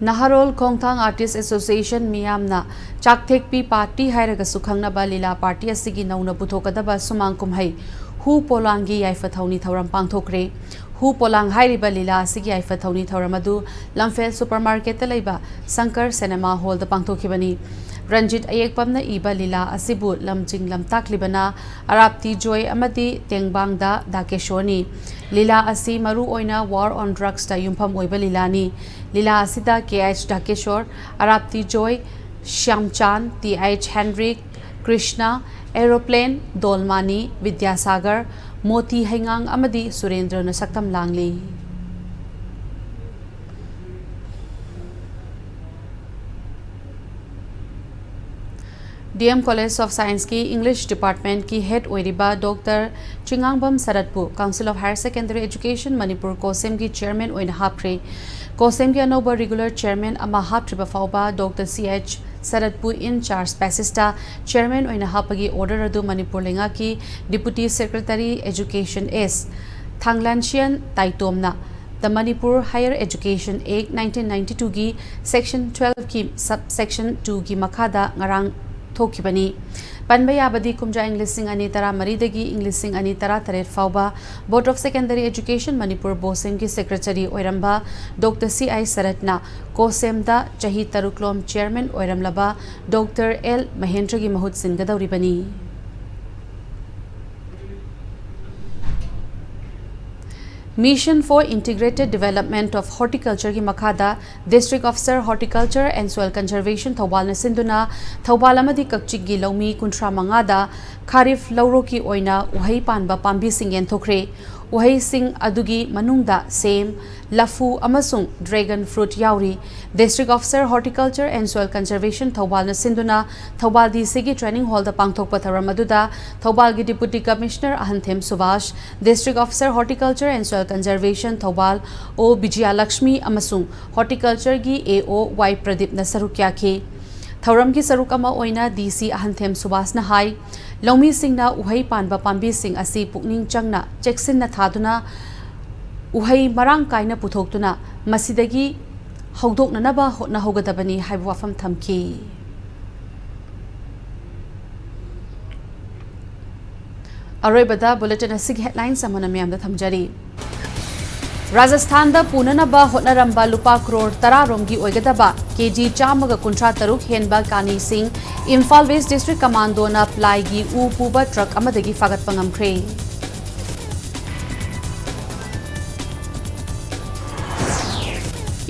ꯅꯍꯥꯔꯣꯜ ꯈꯣꯡꯊꯥꯡ ꯑꯥꯔꯇꯤꯁ ꯑꯦꯁꯣꯁꯤꯌꯦꯁꯟ ꯃꯤꯌꯥꯝꯅ ꯆꯥꯛꯊꯦꯛꯄꯤ ꯄꯥꯔꯇꯤ ꯍꯥꯏꯔꯒꯁꯨ ꯈꯪꯅꯕ ꯂꯤꯂꯥ ꯄꯥꯔꯇꯤ ꯑꯁꯤꯒꯤ ꯅꯧꯅ ꯄꯨꯊꯣꯛꯀꯗꯕ ꯁꯨꯃꯥꯡ ꯀꯨꯝꯍꯩ ꯍꯨ ꯄꯣꯂꯥꯡꯒꯤ ꯌꯥꯏꯐ ꯊꯧꯅꯤ ꯊꯧꯔꯝ ꯄꯥꯡꯊꯣꯛꯈ꯭ꯔꯦ꯫ ꯍꯨ ꯄꯣꯂꯥꯡ ꯍꯥꯏꯔꯤꯕ ꯂꯤꯂꯥ ꯑꯁꯤꯒꯤ ꯌꯥꯏꯐ ꯊꯧꯅꯤ ꯊꯧꯔꯝ ꯑꯗꯨ ꯂꯝꯐꯦꯜ ꯁꯨꯄꯔ ꯃꯥꯔꯀꯦꯠꯇ ꯂꯩꯕ ꯁꯪꯀꯔ ꯁꯤꯅꯦꯃꯥ ꯍꯣꯜꯗ ꯄꯥꯡꯊꯣꯛꯈꯤꯕꯅꯤ꯫ ꯔꯟꯖꯤꯠ ꯑꯌꯦꯛꯄꯝꯅ ꯏꯕ ꯂꯤꯂꯥ ꯑꯁꯤꯕꯨ ꯂꯝꯖꯤꯡ ꯂꯝꯇꯥꯛꯂꯤꯕꯅ ꯑꯔꯥꯞꯇꯤ ꯖꯣꯏ ꯑꯃꯗꯤ ꯇꯦꯡꯕꯥꯡꯗ ꯗꯥꯀꯦꯁꯣꯔꯅꯤ꯫ ꯂꯤꯂꯥ ꯑꯁꯤ ꯃꯔꯨ ꯑꯣꯏꯅ War on Drugsꯇ ꯌꯨꯝꯐꯝ ꯑꯣꯏꯕ ꯂꯤꯂꯥꯅꯤ꯫ ꯂꯤꯂꯥ ꯑꯁꯤꯗ K H Dhakeshor, Arapti Joy, Shyamchan, T H Henrik, Krishna, Aeroplane, Dolmani, Bidyasagar, Moti ꯍꯩꯉꯥꯡ ꯑꯃꯗꯤ ꯁꯨꯔꯦꯟꯗ꯭ꯔꯅ ꯁꯛꯇꯝ ꯂꯥꯡꯂꯤ꯫ ꯗꯤ ꯑꯦꯝ College of Scienceꯀꯤ English Departmentꯀꯤ head ꯑꯣꯏꯔꯤꯕ ꯗꯣꯛꯇꯔ ꯆꯤꯉꯥꯡꯕꯝ ꯁꯔꯠꯄꯨ Council of Higher Secondary Education Manipur, ꯀꯣꯁꯦꯝꯒꯤ chairman ꯑꯣꯏꯅ ꯍꯥꯞꯈ꯭ꯔꯦ꯫ ꯀꯣꯁꯦꯝꯒꯤ ꯑꯅꯧꯕ regular chairman ꯑꯃ ꯍꯥꯞꯇ꯭ꯔꯤꯕ ꯐꯥꯎꯕ ꯗꯣꯛꯇꯔ ꯁꯤ ꯑꯩꯆ ꯁꯔꯠꯄꯨ in charge basisꯇ chairman ꯑꯣꯏꯅ ꯍꯥꯞꯄꯒꯤ order ꯑꯗꯨ ꯃꯅꯤꯄꯨꯔ ꯂꯩꯉꯥꯛꯀꯤ Deputy Secretary Education S ꯊꯥꯡꯂꯥꯟꯁꯤꯌꯟ ꯇꯥꯏꯇꯣꯝꯅ The Manipur Higher Education Act nineteen ninety twoꯒꯤ Section twelveꯀꯤ subsection twoꯒꯤ ꯃꯈꯥꯗ ꯉꯔꯥꯡ ꯊꯣꯛꯈꯤꯕꯅꯤ꯫ ꯄꯟꯕ ꯌꯥꯕꯗꯤ, ꯀꯨꯝꯖꯥ ꯏꯪ ꯂꯤꯁꯤꯡ ꯑꯅꯤ ꯇꯔꯥꯃꯔꯤꯗꯒꯤ ꯏꯪ ꯂꯤꯁꯤꯡ ꯑꯅꯤ ꯇꯔꯥꯇꯔꯦꯠ ꯐꯥꯎꯕ Board of Secondary Education Manipur, ꯕꯣꯁꯦꯝꯒꯤ secretary ꯑꯣꯏꯔꯝꯕ ꯗꯣꯛꯇꯔ ꯁꯤ ꯑꯥꯏ ꯁꯔꯠꯅ ꯀꯣꯁꯦꯝꯗ ꯆꯍꯤ ꯇꯔꯨꯛꯂꯣꯝ chairman ꯑꯣꯏꯔꯝꯂꯕ ꯗꯣꯛꯇꯔ ꯑꯦꯜ ꯃꯍꯦꯟꯗ꯭ꯔꯒꯤ ꯃꯍꯨꯠ ꯁꯤꯟꯒꯗꯧꯔꯤꯕꯅꯤ꯫ Mission for Integrated Development of Horticultureꯒꯤ ꯃꯈꯥꯗ District Officer Horticulture and Soil Conservation ꯊꯧꯕꯥꯜꯅ ꯁꯤꯟꯗꯨꯅ ꯊꯧꯕꯥꯜ ꯑꯃꯗꯤ ꯀꯛꯆꯤꯡꯒꯤ ꯂꯧꯃꯤ ꯀꯨꯟꯊ꯭ꯔꯥ ꯃꯉꯥꯗ ꯈꯥꯔꯤꯐ ꯂꯧꯔꯣꯛꯀꯤ ꯑꯣꯏꯅ ꯎꯍꯩ ꯄꯥꯟꯕ ꯄꯥꯝꯕꯤꯁꯤꯡ ꯌꯦꯟꯊꯣꯛꯈ꯭ꯔꯦ꯫ ꯎꯍꯩꯁꯤꯡ ꯑꯗꯨꯒꯤ ꯃꯅꯨꯡꯗ ꯁꯦꯝ, ꯂꯐꯨ ꯑꯃꯁꯨꯡ dragon fruit ꯌꯥꯎꯔꯤ꯫ District Officer Horticulture and Soil Conservation ꯊꯧꯕꯥꯜꯅ ꯁꯤꯟꯗꯨꯅ ꯊꯧꯕꯥꯜ ꯗꯤ ꯁꯤꯒꯤ training hallꯗ ꯄꯥꯡꯊꯣꯛꯄ ꯊꯧꯔꯝ ꯑꯗꯨꯗ ꯊꯧꯕꯥꯜꯒꯤ Deputy Commissioner ꯑꯍꯟꯊꯦꯝ Subhash, District Officer Horticulture and Soil Conservation Thoubal ꯑꯣ ꯕꯤꯖꯌꯂꯛꯁꯃꯤ ꯑꯃꯁꯨꯡ Horticultureꯒꯤ ꯑꯦ ꯑꯣ ꯋꯥꯏ ꯄ꯭ꯔꯗꯤꯞꯅ ꯁꯔꯨꯛ ꯌꯥꯈꯤ꯫ ꯊꯧꯔꯝꯒꯤ ꯁꯔꯨꯛ ꯑꯃ ꯑꯣꯏꯅ ꯗꯤ ꯁꯤ ꯑꯍꯟꯊꯦꯝ ꯁꯨꯚꯥꯁꯅ ꯍꯥꯏ, ꯂꯧꯃꯤꯁꯤꯡꯅ ꯎꯍꯩ ꯄꯥꯟꯕ ꯄꯥꯝꯕꯤꯁꯤꯡ ꯑꯁꯤ ꯄꯨꯛꯅꯤꯡ ꯆꯪꯅ ꯆꯦꯛꯁꯤꯟꯅ ꯊꯥꯗꯨꯅ ꯎꯍꯩ ꯃꯔꯥꯡ ꯀꯥꯏꯅ ꯄꯨꯊꯣꯛꯇꯨꯅ ꯃꯁꯤꯗꯒꯤ ꯍꯧꯗꯣꯛꯅꯅꯕ ꯍꯣꯠꯅꯍꯧꯒꯗꯕꯅꯤ ꯍꯥꯏꯕ ꯋꯥꯐꯝ ꯊꯝꯈꯤ꯫ ꯑꯔꯣꯏꯕꯗ bulletin ꯑꯁꯤꯒꯤ headlines ꯑꯃꯅ ꯃꯌꯥꯝꯗ ꯊꯝꯖꯔꯤ꯫ ꯔꯥꯖꯁꯊꯥꯟꯗ ꯄꯨꯅꯅꯕ ꯍꯣꯠꯅꯔꯝꯕ ꯂꯨꯄꯥ ꯀ꯭ꯔꯣꯔ ꯇꯔꯥ ꯔꯣꯝꯒꯤ ꯑꯣꯏꯒꯗꯕ ꯀꯦ ꯖꯤ ꯆꯥꯝꯃꯒ ꯀꯨꯟꯊ꯭ꯔꯥ ꯇꯔꯨꯛ ꯍꯦꯟꯕ ꯀꯥꯅꯤꯁꯤꯡ ꯏꯝꯐꯥꯜ ꯋꯦꯁ ꯗꯤꯁꯇ꯭ꯔꯤꯛ ꯀꯃꯥꯟꯗꯣꯅ ꯄ꯭ꯂꯥꯏꯒꯤ ꯎ ꯄꯨꯕ ꯇ꯭ꯔꯛ ꯑꯃꯗꯒꯤ ꯐꯥꯒꯠꯄ ꯉꯝꯈ꯭ꯔꯦ꯫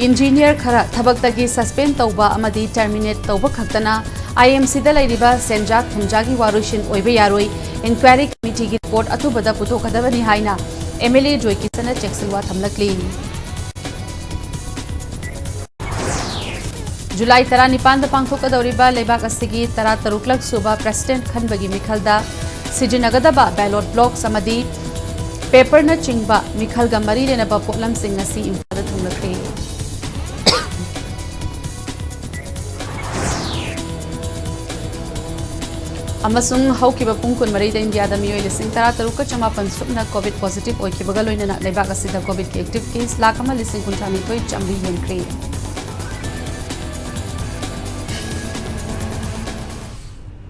ꯏꯟꯖꯤꯅꯤꯌꯔ ꯈꯔ ꯊꯕꯛꯇꯒꯤ ꯁꯁꯄꯦꯟ ꯇꯧꯕ ꯑꯃꯗꯤ ꯇꯔꯃꯤꯅꯦꯠ ꯇꯧꯕ ꯈꯛꯇꯅ ꯑꯥꯏ ꯑꯦꯝ ꯁꯤꯗ ꯂꯩꯔꯤꯕ ꯁꯦꯟꯖꯥ ꯊꯨꯝꯖꯥꯒꯤ ꯋꯥꯔꯣꯏꯁꯤꯟ ꯑꯣꯏꯕ ꯌꯥꯔꯣꯏ, ꯏꯟꯀ꯭ꯋꯥꯏꯔꯤ ꯀꯃꯤꯇꯤꯒꯤ ꯔꯤꯄꯣꯔꯠ ꯑꯊꯨꯕꯗ ꯄꯨꯊꯣꯛꯀꯗꯕꯅꯤ ꯍꯥꯏꯅ ꯑꯦꯝ ꯑꯦꯜ ꯑꯦ ꯖꯣꯏ ꯀꯤꯁꯟꯅ ꯆꯦꯛꯁꯤꯟꯋꯥ ꯊꯝꯂꯛꯂꯤ꯫ ꯖꯨꯂꯥꯏ ꯇꯔꯥꯅꯤꯄꯥꯟꯗ ꯄꯥꯡꯊꯣꯛꯀꯗꯧꯔꯤꯕ ꯂꯩꯕꯥꯛ ꯑꯁꯤꯒꯤ ꯇꯔꯥꯇꯔꯨꯛꯂꯛ ꯁꯨꯕ ꯄ꯭ꯔꯦꯁꯤꯗꯦꯟꯠ ꯈꯟꯕꯒꯤ ꯃꯤꯈꯜꯗ ꯁꯤꯖꯤꯟꯅꯒꯗꯕ ꯕꯦꯂꯣꯠ ꯕ꯭ꯂꯣꯛꯁ ꯑꯃꯗꯤ ꯄꯦꯄꯔꯅꯆꯤꯡꯕ ꯃꯤꯈꯜꯒ ꯃꯔꯤ ꯂꯩꯅꯕ ꯄꯣꯠꯂꯝꯁꯤꯡ ꯉꯁꯤ ꯏꯝꯐꯥꯜꯗ ꯊꯨꯡꯂꯈ꯭ꯔꯦ꯫ ꯑꯃꯁꯨꯡ ꯍꯧꯈꯤꯕ ꯄꯨꯡ ꯀꯨꯟꯃꯔꯤꯗ ꯏꯟꯗꯤꯌꯥꯗ ꯃꯤꯑꯣꯏ ꯂꯤꯁꯤꯡ ꯇꯔꯥꯇꯔꯨꯛꯀ ꯆꯃꯥꯄꯟ ꯁꯨꯞꯅ ꯀꯣꯚꯤꯗ ꯄꯣꯖꯤꯇꯤꯚ ꯑꯣꯏꯈꯤꯕꯒ ꯂꯣꯏꯅꯅ ꯂꯩꯕꯥꯛ ꯑꯁꯤꯗ ꯀꯣꯚꯤꯗꯀꯤ ꯑꯦꯛꯇꯤꯚ ꯀꯦꯁ ꯂꯥꯈ ꯑꯃ ꯂꯤꯁꯤꯡ ꯀꯨꯟꯊ꯭ꯔꯥ ꯅꯤꯊꯣꯏ ꯆꯥꯃꯔꯤ ꯍꯦꯟꯈ꯭ꯔꯦ꯫